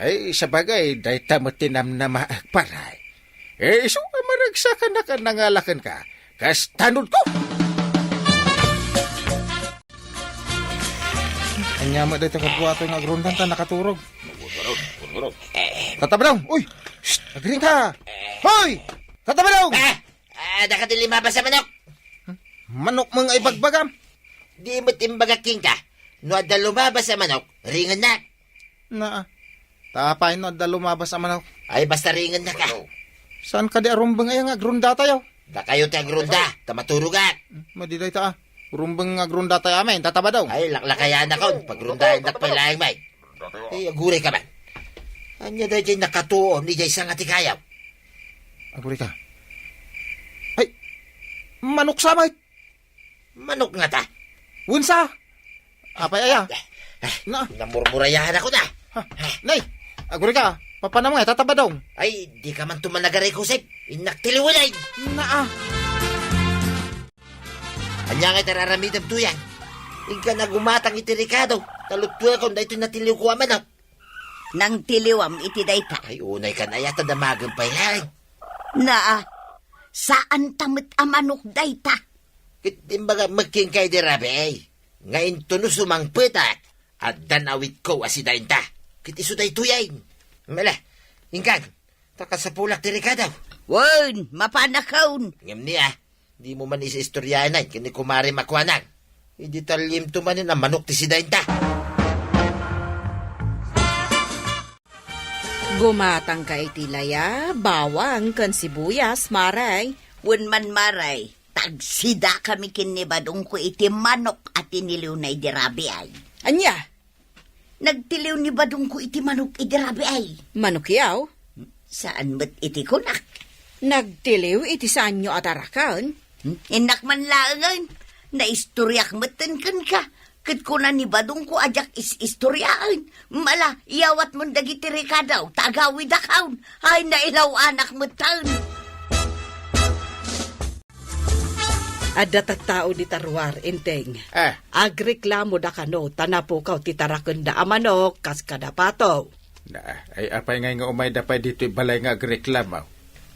Ay, sabagay, dayta met ti namnamaek, pare. Eh, isu a maragsakanak a nangala kenka, kas tanodko. Ania met dayta kabuato nga agrondanta nakaturog. Tata Badong, uy! Shh! Agring ka! Hoy! Tata Badong! Ah! Ah, daka ti limabas a manok. Manok mo nga ibagbagam? Di met imbagak kenka. No adda lumabas a manok, ringennak. Naa. Ta apay no adda lumabas a manok? Ay, basta ringennak, ah. Saan kadi a rumbeng aya nga agrondatayo? Dakayo ti agronda, ta maturogak. Madi dayta, ah. Rumbeng nga agrondatayo amin, Tata Badong. Ay, laklakayanakon, pagrondaendak pay laeng, may. Ay, aguray ka man. Ania daydiay nakatuon, idiay sanga ti kayaw? Aguray ka. Ay, manok sa, mate. Manok ngata? Wen sa. Apay aya? Eh, eh, Na. Namurmurayahan ako na. Ha, nay, aguray ka. Papanam nga, Tata Badong. Ay, di ka man tuman nagaray, Kusip. Innak tiliwilay. Naa. Ania nga iti ar-aramidem, Tuyang? Inka nagumatang iti rekado, ta luttuekon daytoy natiliwko a manok. Nangtiliwam iti dayta. Ay, unay kan aya, ta damagem pay laeng. Naa, saan ta met a manok dayta. Ket imbaga met kenka idi rabii, nga intono sumangpetak, addan awitko a sidaenta. Ket isu daytoy ay. Mala, inkan, ta kasapulak ti rekado. Wen, mapanakon. Ngem ni, ah, dimo man isistoryaen ken ni kumarem a kuanak. Idi talliemto manen a manok ti sidaenta. Gumatangka iti laya, bawang, ken sibuyas, maray. Wen man, maray, ta agsidakami ken ni Badongko iti manok a tiniliwna idi rabii ay. Ania? Nagtiliw ni Badongko iti manok idi rabii ay. Manok yaw? Saan met iti kunak? Nagtiliw iti saanyo a taraken? Hmm? Innak man laengen. Naistoriak metten kenka. Ket kuna ni Badongko a diak is-istoriaen. Mala, iyawatmon dagiti rekadaw, ta agawidakon. Ay, nailaw-anak metten. Adda tattao dita ruar, Enteng. Ah. Agreklamo da kano ta napukaw ti tarakenda a manok kas kada Pato. Na, ay apay ngay nga umayda pay ditoy balay nga agreklamo?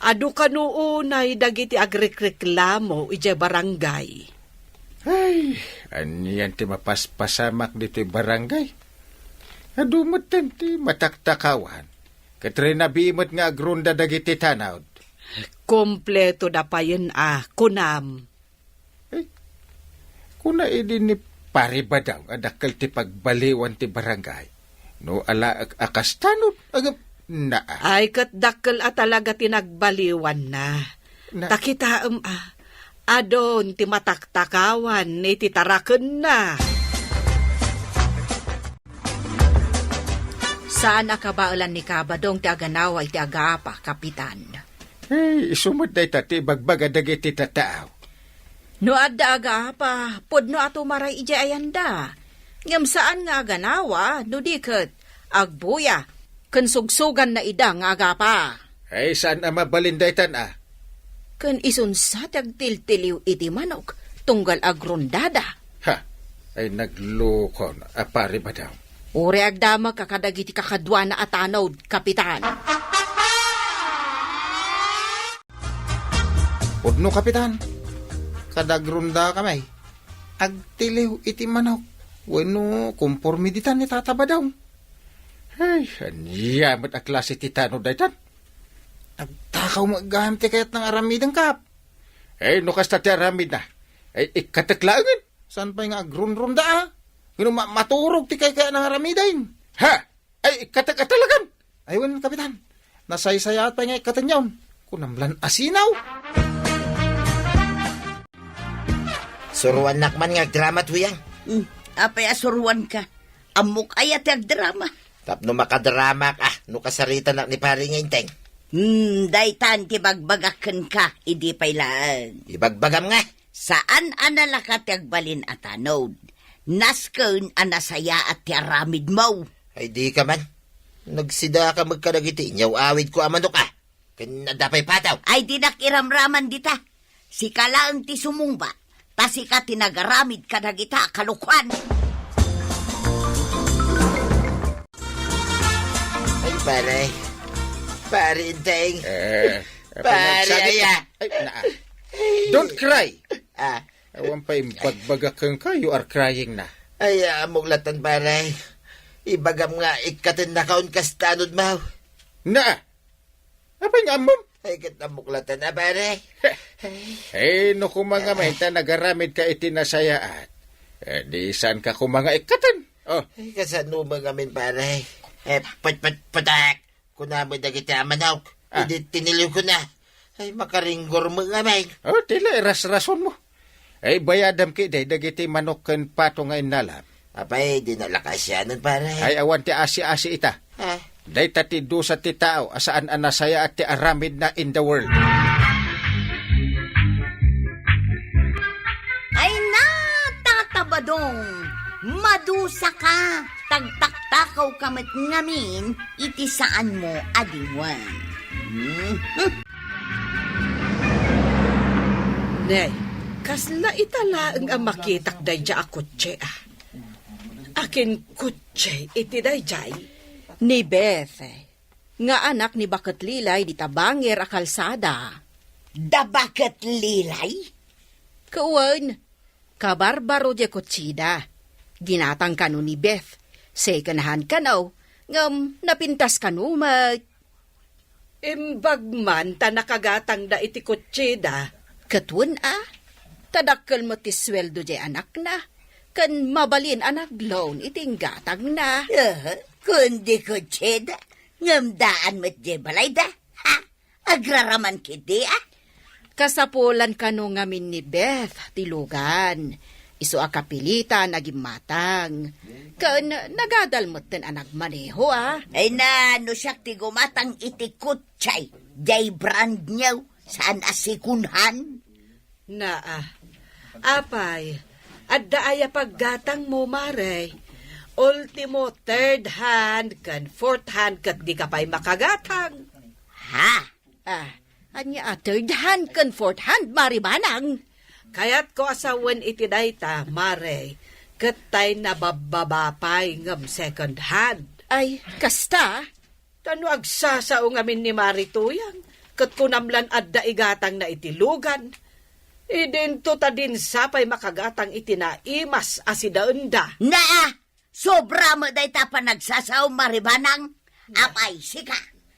Adu kano unay dagiti agrekreklamo idiay barangay. Ay, anian ti mapaspasamak ditoy barangay? Adu metten ti mataktakawan. Ket rinabii met nga agronda dagiti tanod. Kompleto da payen a, kunam. Eh, kuna idi ni Pare Badaw a dakkel ti pagbaliwan ti barangay. No ala ak-, a kas tanod, agam-, naa. Ay, ket dakkel a talaga ti nagbaliwanna. Na- Ta kitaem a, adun ti mataktakawan iti tarakenna. Saan a kabaelan ni Kabadong ti aganawa iti agaapa, Kapitan. Eh, isu met dayta ti ibagbaga dagiti tattao. No adda agaapa, pudno a tumaray idiay ayanda. Ngem saan nga aganawa, no di ket agbuya, ken sugsuganna ida nga agapa. Ay, saan a mabalin daytan a? Ken isunsa ti agtiltiliw iti manok, tunggal agrondada. Ha? Ay, naglukon a Pare Badaw. Uray agdamagka kadagiti kakaduana a tanod, Kapitan. Pudno, Kapitan. Kadagrondakami. Agtiliw iti manok. Wenno, komporme ditan ni Tata Badaw. Ay, ania met a klase ti tanod daytan? Nagtakaw met gayam ti kayatna nga aramiden, Kap. Eh, no kasta ti aramidna, ay, ikkatek laengen. Saan pay nga agrunrunda, a? Ngem ma-, maturog ti kaykayatna nga aramiden. Ha? Ay, ikkatek a talagan? Ay, wen, Kapitan. Nasaysayaat pay nga ikkatenyon. Kunam lan asinaw. Suruannak man nga agdrama, Tuyang. Hmm, apay a suruanka? Ammok aya ti agdrama. Tapno makadramak, a, no kasaritanak ni Pari nga Enteng. Hmm, daytan ti bagbagak kenka, idi pay laeng. Ibagbagam nga. Saan a nalaka ti agbalin a tanod. Nasken a nasayaat ti aramidmo. Ay, dika man. Nagsidaka met kadagiti inyaw-awidko a manok, a. Ken adda pay pataw. Ay, dinak iramraman dita. Sika laeng ti sumungbat, ta sika ti nagaramid kadagita a kalokuan. Ay, pare. Pare Enteng. Eh, Pare, apay nagsagit? Aya. Ay, naa. Don't cry. Ah. Awan pay imbagbaga kenka, you are crying na. Ay, ammok latta, pare. Ibagam nga ikkatennakaon kas tanod, maw. Naa. Apay nga ammom? Ay, ket ammok latta, pare. Eh, no koma ngamin ta nagaramidka iti nasayaat, eh, di saanka koma nga ikkaten. Oh. Ay, kasano man ngamin, pare? Eh, put, put, putek! Kuna met dagiti a manok. Ah. Idi tiniliwko na. Ay, makaringgor met ngamin. Oh, tila irasrasonmo. Ay, bayadam ketdi dagiti manok ken pato nga innalam. Apay, di nalakasianan, pare. Ay, awan ti asi-asi ita. Ah. Dayta ti dusa ti tao a saan a nasayaat ti aramidna in the world. Ay na, Tata Badong, madusaka, tagtaktakawka met ngamin iti saanmo a diwen. Hmm? Ne, kasla ita laeng a makitak daydiay a kotse, a. Akin kotse iti daydiay? Ni Beth, nga anak ni Baket Lilay dita bangir a kalsada. Da Baket Lilay? Wen, kabarbaro diay kotseda. Ginatang kano ni Beth. Second hand kano, ngem napintas kano met. Imbag man ta nakagatangda iti kotseda. Ket wen a, ta dakkel met ti sueldo diay anakna, ken mabalin a nag-loan iti inggatangna. Aha, kundi kotseda, ngem daan met diay balayda. Ha? Agraraman ketdi, a? Kasapulan kano ngamin ni Beth ti lugan. Isu a kapilitan a gimmatang. Ken nagadal metten a nagmaneho, a. Ay na, no siak ti gumatang iti kotsay, diay brand new, saan a second hand. Naa. Apay, adda aya paggatangmo, Mare? Ultimo, third hand ken fourth hand ket dika pay makagatang. Ha? Ah, ania a third hand ken fourth hand, Mare Banang? Kayatko a sawen iti dayta, Mare, ket tay nababbaba pay ngem second hand. Ay, kasta? Ta no agsasao ngamin ni Mare Tuyang, ket kunam lan adda igatangna iti lugan. Idinto ta dinsa pay makagatang iti naimas a sidaenda. Naa! Sobra met dayta panagsasao, Mari Banang. Apay, sika,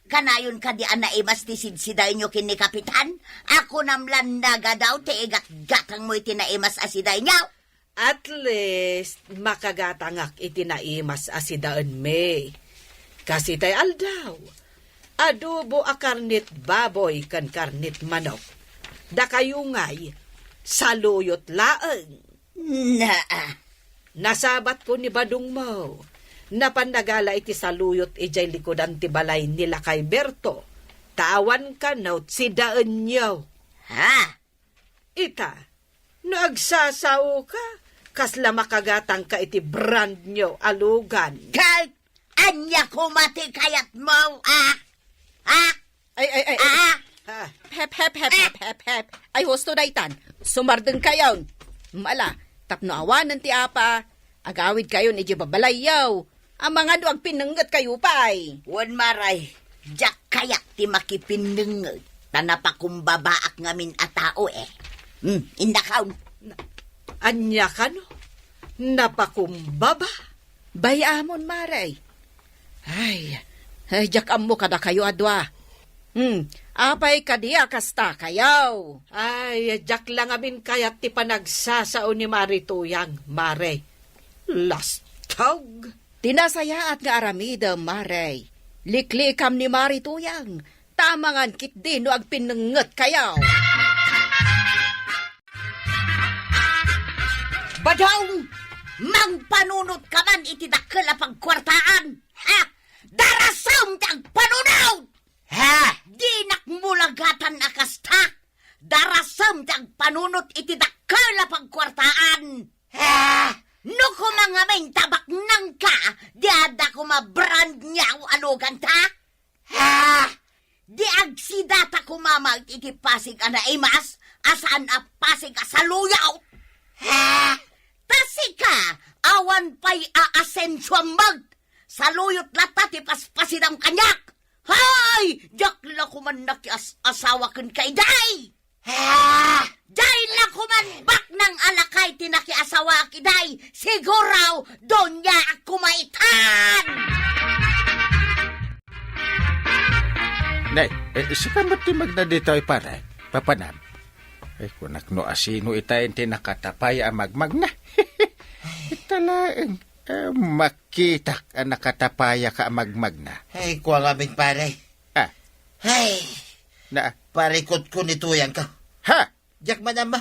kanayon kadi a naimas ti sidsidaenyo ken ni Kapitan? Akunam lan nagadaw ti igatgatangmo iti naimas a sidaenyo. At least, makagatangak iti naimas a sidaenmi. Kas itay aldaw, adobo a karnet baboy ken karnet manok. Dakayo ngay, saluyot laeng. Naa. Nasabatko ni badongmo. Napan nagala iti saluyot idiay likudan ti balay ni Lakay Berto. Ta awan kano sidaenyo. Ha? Ita, no agsasaoka, kasla makagatangka iti brand new a lugan. Kay, ania koma ti kayatmo, ah? Ah? Ay, ay, ay, ay. Ah? Ah. Hep, hep, hep, hep, hep, hep. Ay, husto daytan. Sumardengkayon. Mala, tapno awanen ti apa, agawidkayon idiay babalayyo. Amangan no agpinnengngetkayo pay. Wen, Mare, diak kayat ti makipinnengnget, ta napakumbabaak ngamin a tao, eh. Hmm, innakaw. Na-, ania kano? Napakumbaba? Bay-amon, Mare. Ay, ay, diak ammo kadakayo a dua. Hmm, apay kadi a kastakayo? Ay, diak la ngamin kayat ti panagsasao ni Mari Tuyang, Mare. Lastog! Ti nasayaat nga aramidem, Mare, liklikam ni Mari Tuyang, ta amangan ketdi no agpinnengngetkayo. Badong! Mangpanunot ka man iti dakkel a pagkuartaan! Ha? Darasem ti agpanunot! Ha? Dinak mulagatan a kasta! Darasem ti agpanunot iti dakkel a pagkuartaan! Ha? No koma ngamin ta baknangka, di adda koma brand new a luganta? Ha? Di agsidata koma met iti pasig a naimas, a saan a pasig a saluyot? Ha? Ta sika, awan pay a asensuam met. Saluyot latta ti paspasidam kaniak. Hay! Diak la koman nakias-asawa kenka idiay! Ah! Diay la koman baknang a lakay ti nakiasawaak idiay! Siguro, doniaak koma itan! Nay, eh, sika met ti magna ditoy, pare. Papanam. Eh, kunak no asino itayen ti nakatapay a magmagna. Ita laeng. Eh, makitak a nakatapayaka a magmagna. Ay, kua ngamin, pare. Ah. Ay. Na? Parikutko ni Tuyangko. Ha? Diak man ammo.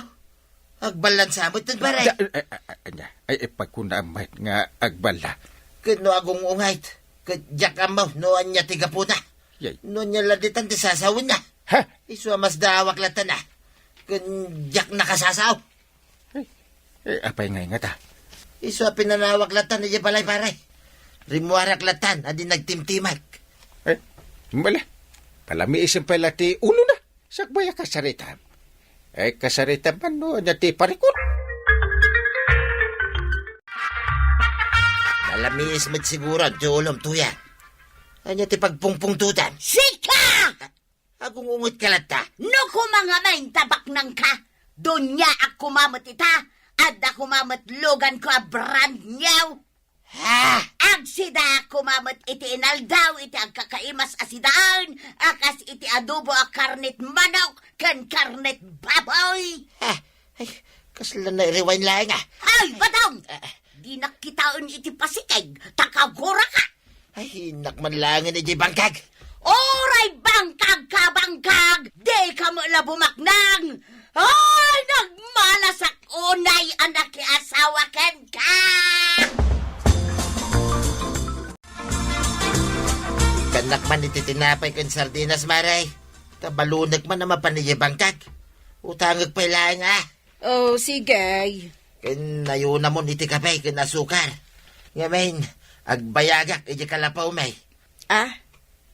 Agballan sa met, pare. Da-, eh, eh, eh, anya? Ay, eh, pagkuna met nga agballa. Ket no agung-ungayt, ket diak ammo no ania ti gapuna. Yay. No ania la ditan ti sasawenna. Ha? Isu a masdaawak latta na. Ken diak nakasasao. Ay, eh, apay ngay ngata? Isu a pinanawak latta idiay balay, pare. Rimmuarak latta a di nagtimtimek. Eh, mala. Palamiisem pay la ti ulona. Sakbay a kasaritam. Eh, kasaritam man no ania ti parikut? Palamiis met siguro ti ulom, Tuyang. Ania ti pagpungpungtotam? Sika! Agung-ungetka latta. No koma ngamin ta baknangka, doniaak koma met ita, adda koma met luganko a brand new. Ha? Agsidaak koma met iti inaldaw iti agkakaimas a sidaen, a kas iti adobo a karnet manok ken karnet baboy. Ha? Ay, kasla nairewind laeng, ah. Ay, Badong! Ah. Dinak kitaen iti pasikeg, ta kaguraka. Ay, innak man laengen idiay bangkag. Uray bangkag ka, bangkag! Dika met la bumaknang! Ay, nagmalasak unay a nakiasawa kenka! Ikkannak man iti tinapay ken sardinas, Mare. Ta balunek man a mapan idiay bangkag. Utangek pay laeng, ah. Oh, sige. Ken nayunamon iti kape ken asukar. Ngamin, agbayagak iti kalapawmi. Ah?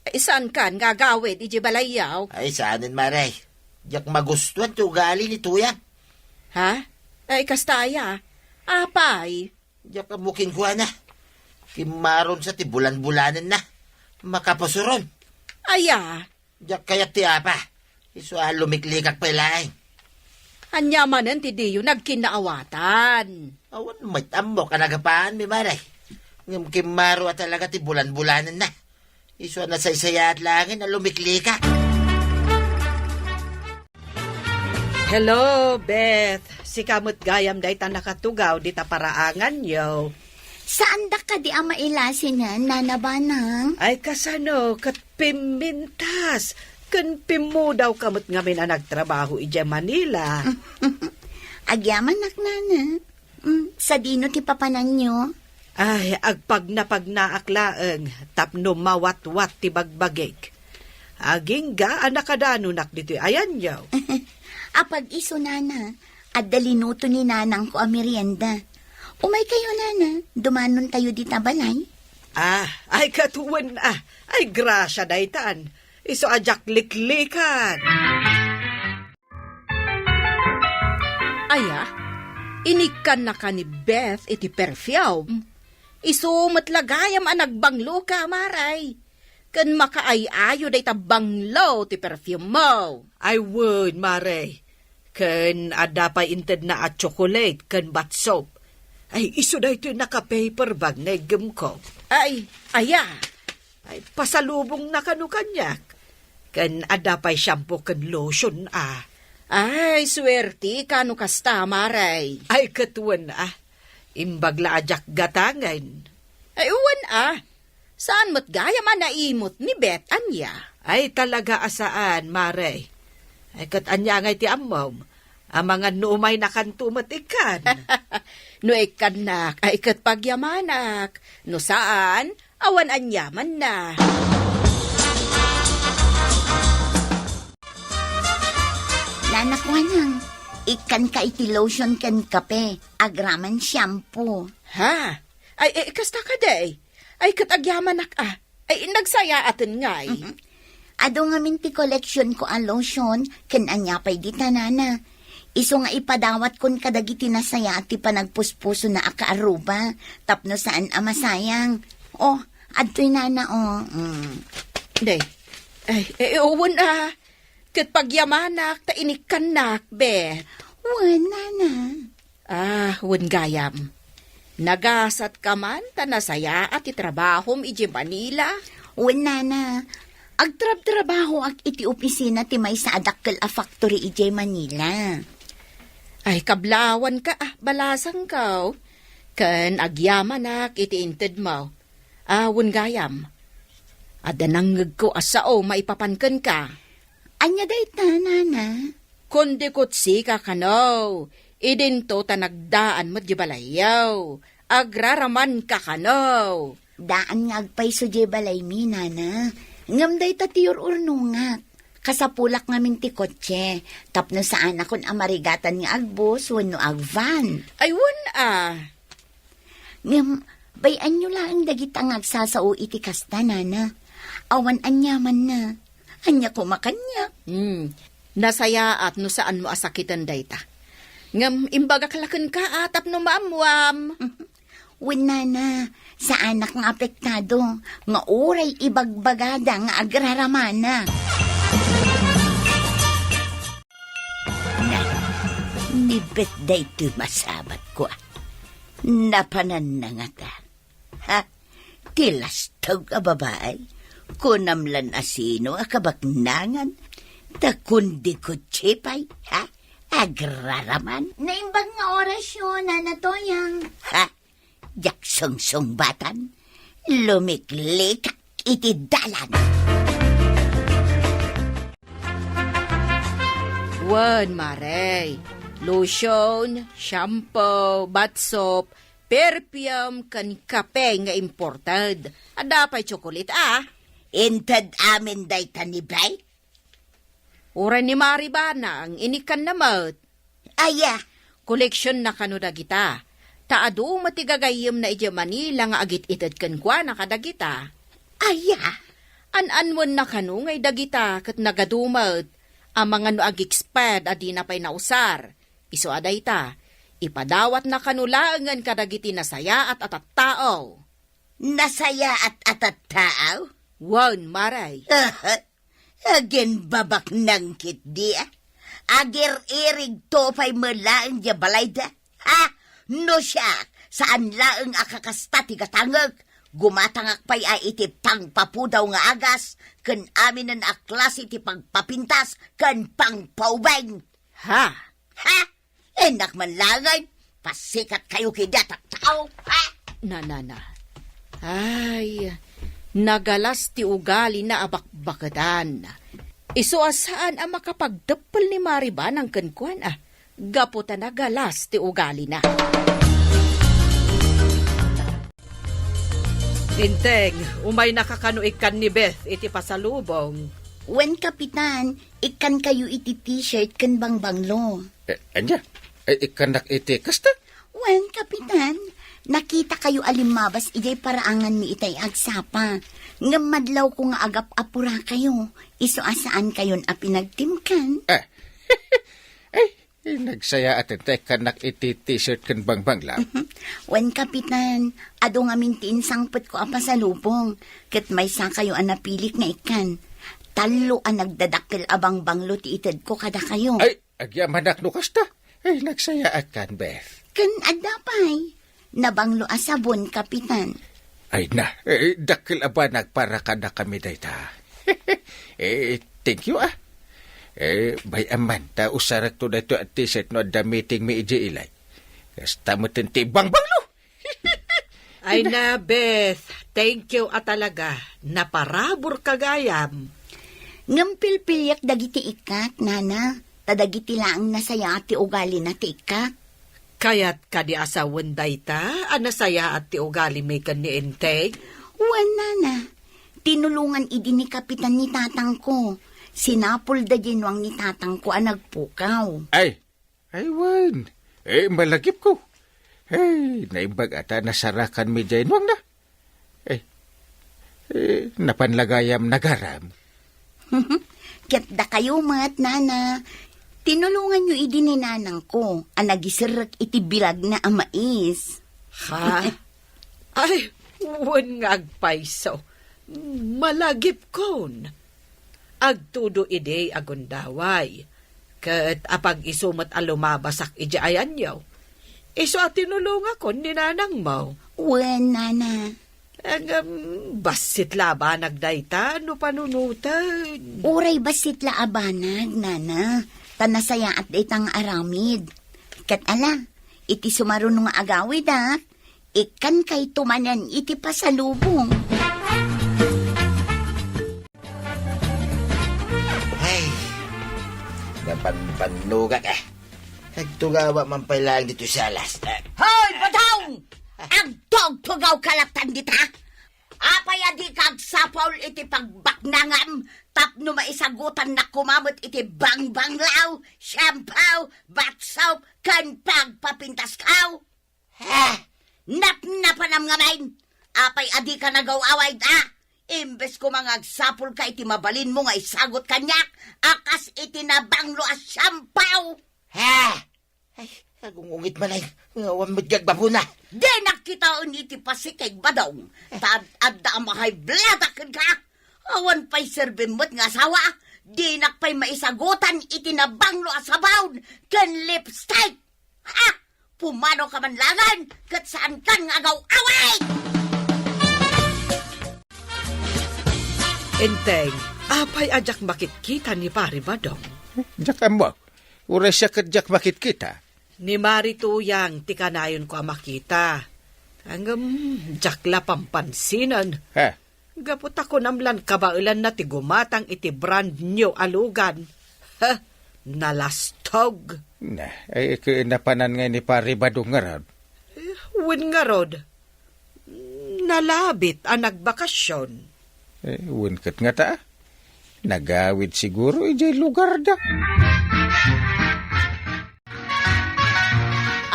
Saankan nga agawid iti balayyo? Ay, saanen, Mare. Diak magustuan ti ugali ni Tuyang. Ha? Ay, kasta aya. Apay? Diak ammo kenkuana. Kimmaronsa ti bulan-bulanenna. Makapusuron. Aya? Diak kayat ti apa. Isu a lumiklikak pay laeng. Ania manen ti diyo nagkinnaawatan? Awan met ammok a nagapaanmi, Mare. Ngem kimmaro a talaga ti bulan-bulanenna. Isu a nasaysayaat laengen a lumiklikak. Hello, Beth. Sika met gayam dayta nakatugaw dita paraanganyo. Saandak kadi a mailasinen, Nana Banang? Ay, kasano, ket pimmintas ken pimmudawka met ngamin a nagtrabaho idiay Manila. Agyamanak, Nana. Mm, sadino ti papananyo? Ay, agpagnapagnaak laeng tapno mawatwat ti bagbagik. Agingga a nakadanonak ditoy ayanyo. Apag-isu, Nana, adda linuto ni nanangko a merienda. Umaykayo, Nana, dumanontayo dita balay. Ah, ay, katuen, ah. Ay, grasia daytan. Isu a diak liklikan. Aya, inikkannaka ni Beth iti perfume. Isu met la gayam a nagbangloka, Mare. Ken makaay-ayo dayta banglo ti perfume mo. Ay wen, Mare. Ken adda pay intedna a chocolate ken bath soap. Ay, isu daytoy naka-paper bag nga iggemko. Ay, aya. Ay, pasalubongna kano kaniak. Ken adda pay shampoo ken lotion, a. Ay, suerteka no kasta, Mare. Ay, ket wen, a. Imbag la a diak gatangen. Ay, wen, a. Saan met gayam a naimut ni Beth, ania? Ay, talaga a saan, Mare. Ay, ket ania ngay ti ammom? Amangan no umaynakanto met ikkan. No ikkannak, ay ket pagyamanak. No saan, awan aniamanna. Nana Kuanang, ikkanka iti lotion ken kape, agraman shampoo. Ha? Ay, eh, kasta kadi? Ay, ket agyamanak, a. Ay, nagsayaaten ngay. Mhm. Adu ngamin ti koleksionko a lotion ken ania pay dita, Nana. Isu nga ipadawatkon kadagiti nasayaat ti panagpuspusona a kaaruba tapno saan a masayang. Oh, adtoy, Nana, oh. Mm. Day. Ay, eh, wen, a. Ket pagyamanak ta inikkannak, Beth. Wen, Nana. Ah, wen gayam. Nagasatka man ta nasayaat ti trabahom idiay Manila? Wen, Nana. Agtrabtrabahoak iti opisina ti maysa a dakkel a factory idiay Manila. Ay, kablawanka, a, balasangko. Ken agyamanak iti intedmo. A, wen gayam. Adda nangngegko a sao maipapan kenka. Ania dayta, Nana? Kundi kutsika kano, idinto ta nagdaan met di balayyo. Agraramanka kano. Daan nga agpayso di balaymi, Nana. Ngem dayta ti ur-urnongak. Kasapulak ngamin ti kotse, tapno saanakon a marigatan nga agbus wenno agvan. Ay, wen, a. Ngem, bay-anyo laeng dagita nga agsasao iti kasta, Nana. Awan aniamanna. Ania koma kaniak? Hmm. Nasayaat no saanmo a sakiten dayta. Ngem, imbagak la kenka, a, tapno maammuam. Wen, Nana, saanak nga apektado, nga uray ibagbagada nga agraramana. Na, ni Beth daytoy masabatko, a. Napananna ngata. Ha? Ti lastog a babai? Kunam lan a sino a kabaknangan? Ta kundi kutsi pay, ha? Agraraman? Naimbag nga orasyo, Nana Toyang. Ha? Diak sungsungbatan? Lumiklikak iti dalan. Wen, Mare. Lotion, shampoo, bath soap, perfume, ken kape nga imported. Adda pay tsokolate, a. Inted amin dayta ni Bay? Uray ni Mari Banang, inikkanna met. Aya? Koleksionna kano dagita. Ta adu met ti gagayyemna idiay Manila nga agit-ited kenkuana kadagita. Aya? An-annuenna kano ngay dagita ket nagadu met, amangan no ag-expire a dina pay nausar. Isu a dayta, ipadawatna kano laengen kadagiti nasayaat a tattao. Nasayaat a tattao? Wen, Mare. Agimbabaknang ketdi, a. Agir-irigto pay met laeng diay balayda. Ha? No siak, saan laeng a kakasta ti gatangek. Gumatangak pay a iti pangpapudaw nga agas, ken aminen a klase ti pagpapintas ken pangpaubing. Ha? Ha? Innak man laeng, pasikatkayo kadi a tattao, ha? Na, na, na. Ay, nagalas ti ugalina a bakbaketan. Isu a saan a makapagteppel ni Mari Badong kenkuana, gapu ta nagalas ti ugalina. Enteng, umaynaka kano ikkan ni Beth iti pasalubong? Wen, Kapitan, ikkankayo iti T-shirt ken bangbanglo. Eh, ania? Eh, ikkannak iti kasta? Wen, Kapitan, nakitakayo a limmabas idiay paraanganmi itay agsapa. Ngem madlawko nga agap-apurakayo, isu a saankayon a pinagtimkan. Eh, eh, eh, nagsayaat ta ikkannak iti T-shirt ken bangbanglo. Wen, Kapitan, adu ngamin ti insangpetko a pasalubong, ket maysakayo a napilik nga ikkan. Tallo a nagdadakkel a bangbanglo ti itedko kadakayo. Ay, agyamanak no kasta. Ay, nagsayaatka, Beth. Ken adda pay, nabanglo a sabon, Kapitan. Ay na, eh, dakkel a banag para kadakami dayta. Eh, thank you, ah. Eh, bay-am man, ta usarekto daytoy a T-shirt no adda meetingmi idiay ilay. Kasta met ti bangbanglo. Ay na, Beth, thank you a talaga. Naparaburka gayam. Ngem pilpiliak dagiti ikkak, nana, ta dagiti laeng nasayaat ti ugalina ti ikkak. Kayat kadi a sawen dayta a nasayaat ti ugalimi ken ni Enteng? Wen, nana. Tinulongan idi ni Kapitan ni tatangko. Sinapulda diay nuang ni tatangko a nagpukaw. Ay, Ay, wen. Eh, malagipko. Ay, naimbag a ta nasarakanmi diay nuangna. Eh, eh, napan la gayam nagaram. Ket dakayo met, nana. Tinulonganyo idi ni nanangko a nagiserrek iti bilagna a mais. Ha? Ay, wen nga agpayso. Malagipkon. Agtudo idi a gundaway. Ket apag isu met a lumabasak idiay ayanyo, isu a tinulongakon ni nanangmo. Wen, nana. Ngem, bassit la a banag dayta no panunoten. Uray bassit la a banag, nana. Ta nasayaat dayta nga aramid. Ket ala, iti sumaruno nga agawid, a, ikkankayto manen iti pasalubong. Ay, napanpannugak, eh. Nagtugawa man pay laeng ditoy salas. Eh. Hoy, Badong! Agtugtugawka latta dita? Apay a dika agsapul iti pagbaknangam tapno maisagutannak koma met iti bangbanglo, shampoo, bath soap, ken pagpapintasko? Ha? Napnapanam ngamin! Apay a dika nagaw-awid, a? Imbes koma nga agsapulka iti mabalinmo nga isagut kaniak a kas iti nabanglo a shampoo! Ha? Ay, agungungit man ay, nga awan met gagbapuna. Dinak kitaen iti pasikeg, Badong. Ta ad-, adda a ma-high blood a kenka. Awan pay serbim met nga asawa. Dinak pay maisagutan iti nabanglo a sabon ken lipstick. Ha? Pumanoka man laeng, ket saankan nga agaw-awid! Enteng, apay a diak makitkita ni Pari Badong? Diak ammo. Uray siak ket diak makitkita. Ni Mari Tuyang ti kanayonko a makita. Ngem, diak la pampansinen. Ha? Gapu ta kunam lan kabaelanna ti gumatang iti brand new a lugan. Ha? Nalastog. Na, ay, ket napanan ngay ni Pari Badong ngarud? Eh, wen ngarud. Nalabit a nagbakasyon. Eh, wen ket ngata, nagawid siguro idiay lugarda.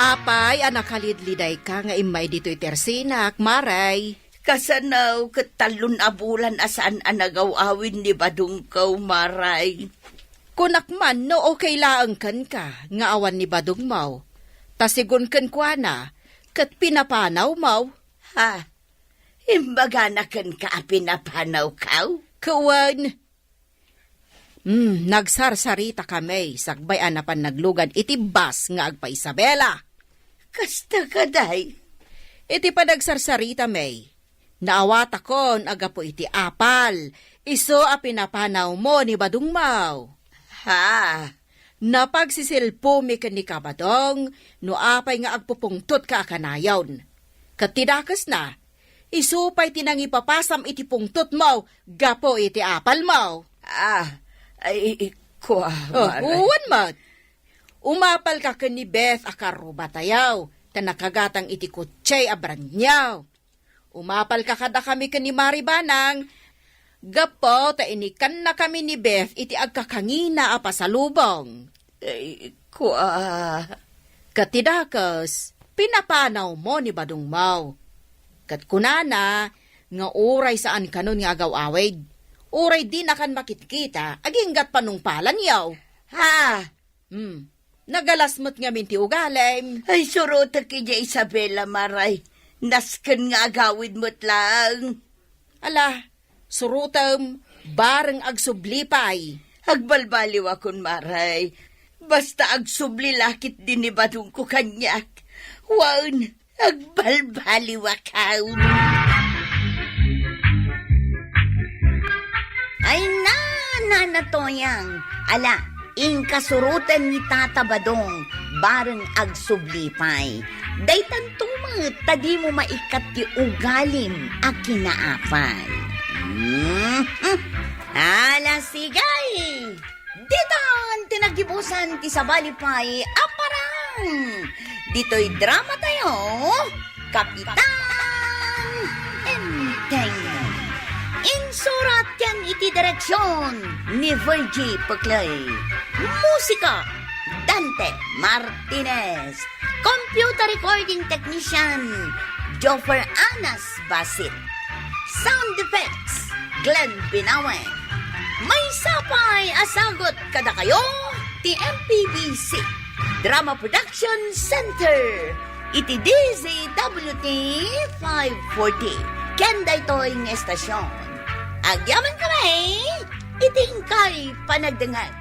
Apay a nakalidlidayka nga immay ditoy ti ersinak, Maray? Kasano ket tallon a bulan a saan a nagaw-awid ni Badongko, Maray? Kunak man no okay laeng kenka nga awan ni Badongmo. Ta sigun kenkuana, ket pinapanawmo. Ha? Imbagana kenka a pinapanawko? Ket wen, Hmm, nagsarsarita kami sakbay a napan naglugan iti bus nga agpa-Isabela. Kasta kadi? Iti panagsarsaritami, naawatakon a gapu iti apal, isu a pinapanawmo ni Badongmo. Ha? Napagsisilpomi ken ni Kabadong no apay nga agpupungtotka a kanayon. Ket ti dakesna, isu pay ti nangipapasam iti pungtotmo gapu iti apalmo. Ah, ay, kua, Oh, Mare. Wen met. Umapalka ken ni Beth a karrubatayo, ta nakagatang iti kotse a brand new. Umapalka kadakami ken ni Mari Banang, gapu ta inikannakami ni Beth iti agkakangina a pasalubong. Ay, kua. Ket ti dakes, pinapanawmo ni Badongmo. Ket kunana nga uray saan kanon nga agaw-awid, uray dinakan makitkita, aginggat panungpalanyo. Ha? Hmm. Nagalas met ngamin ti ugalim. Ay, surotek idiay Isabela, Mare. Nasken nga agawid met laeng. Ala, surotem, bareng agsubli pay. Agbalbaliwakon, Mare. Basta agsubli la ketdi ni Badongko kaniak. Wen, agbalbaliwakon. Ay na, Nana Toyang. Ala, inka suroten ni Tata Badong, bareng agsubli pay. Daytanto met ta dimo maikkat ti ugalim a kinaapal. Mhm. Ala, sige! Ditan ti naggibusan ti sabali pay a parang. Ditoy dramatayo, Kapitan Enteng. Insurat ken iti direksyon ni Virgie Peclay. Musika, Dante Martinez. Computer recording technician, Joffer Anas Basit. Sound effects, Glenn Binawen. Maysa pay a sagut kadakayo ti M P B C Drama Production Center iti D Z W T five forty. Ken daytoy nga estasyon, agyamankami iti inkay panagdengngeg.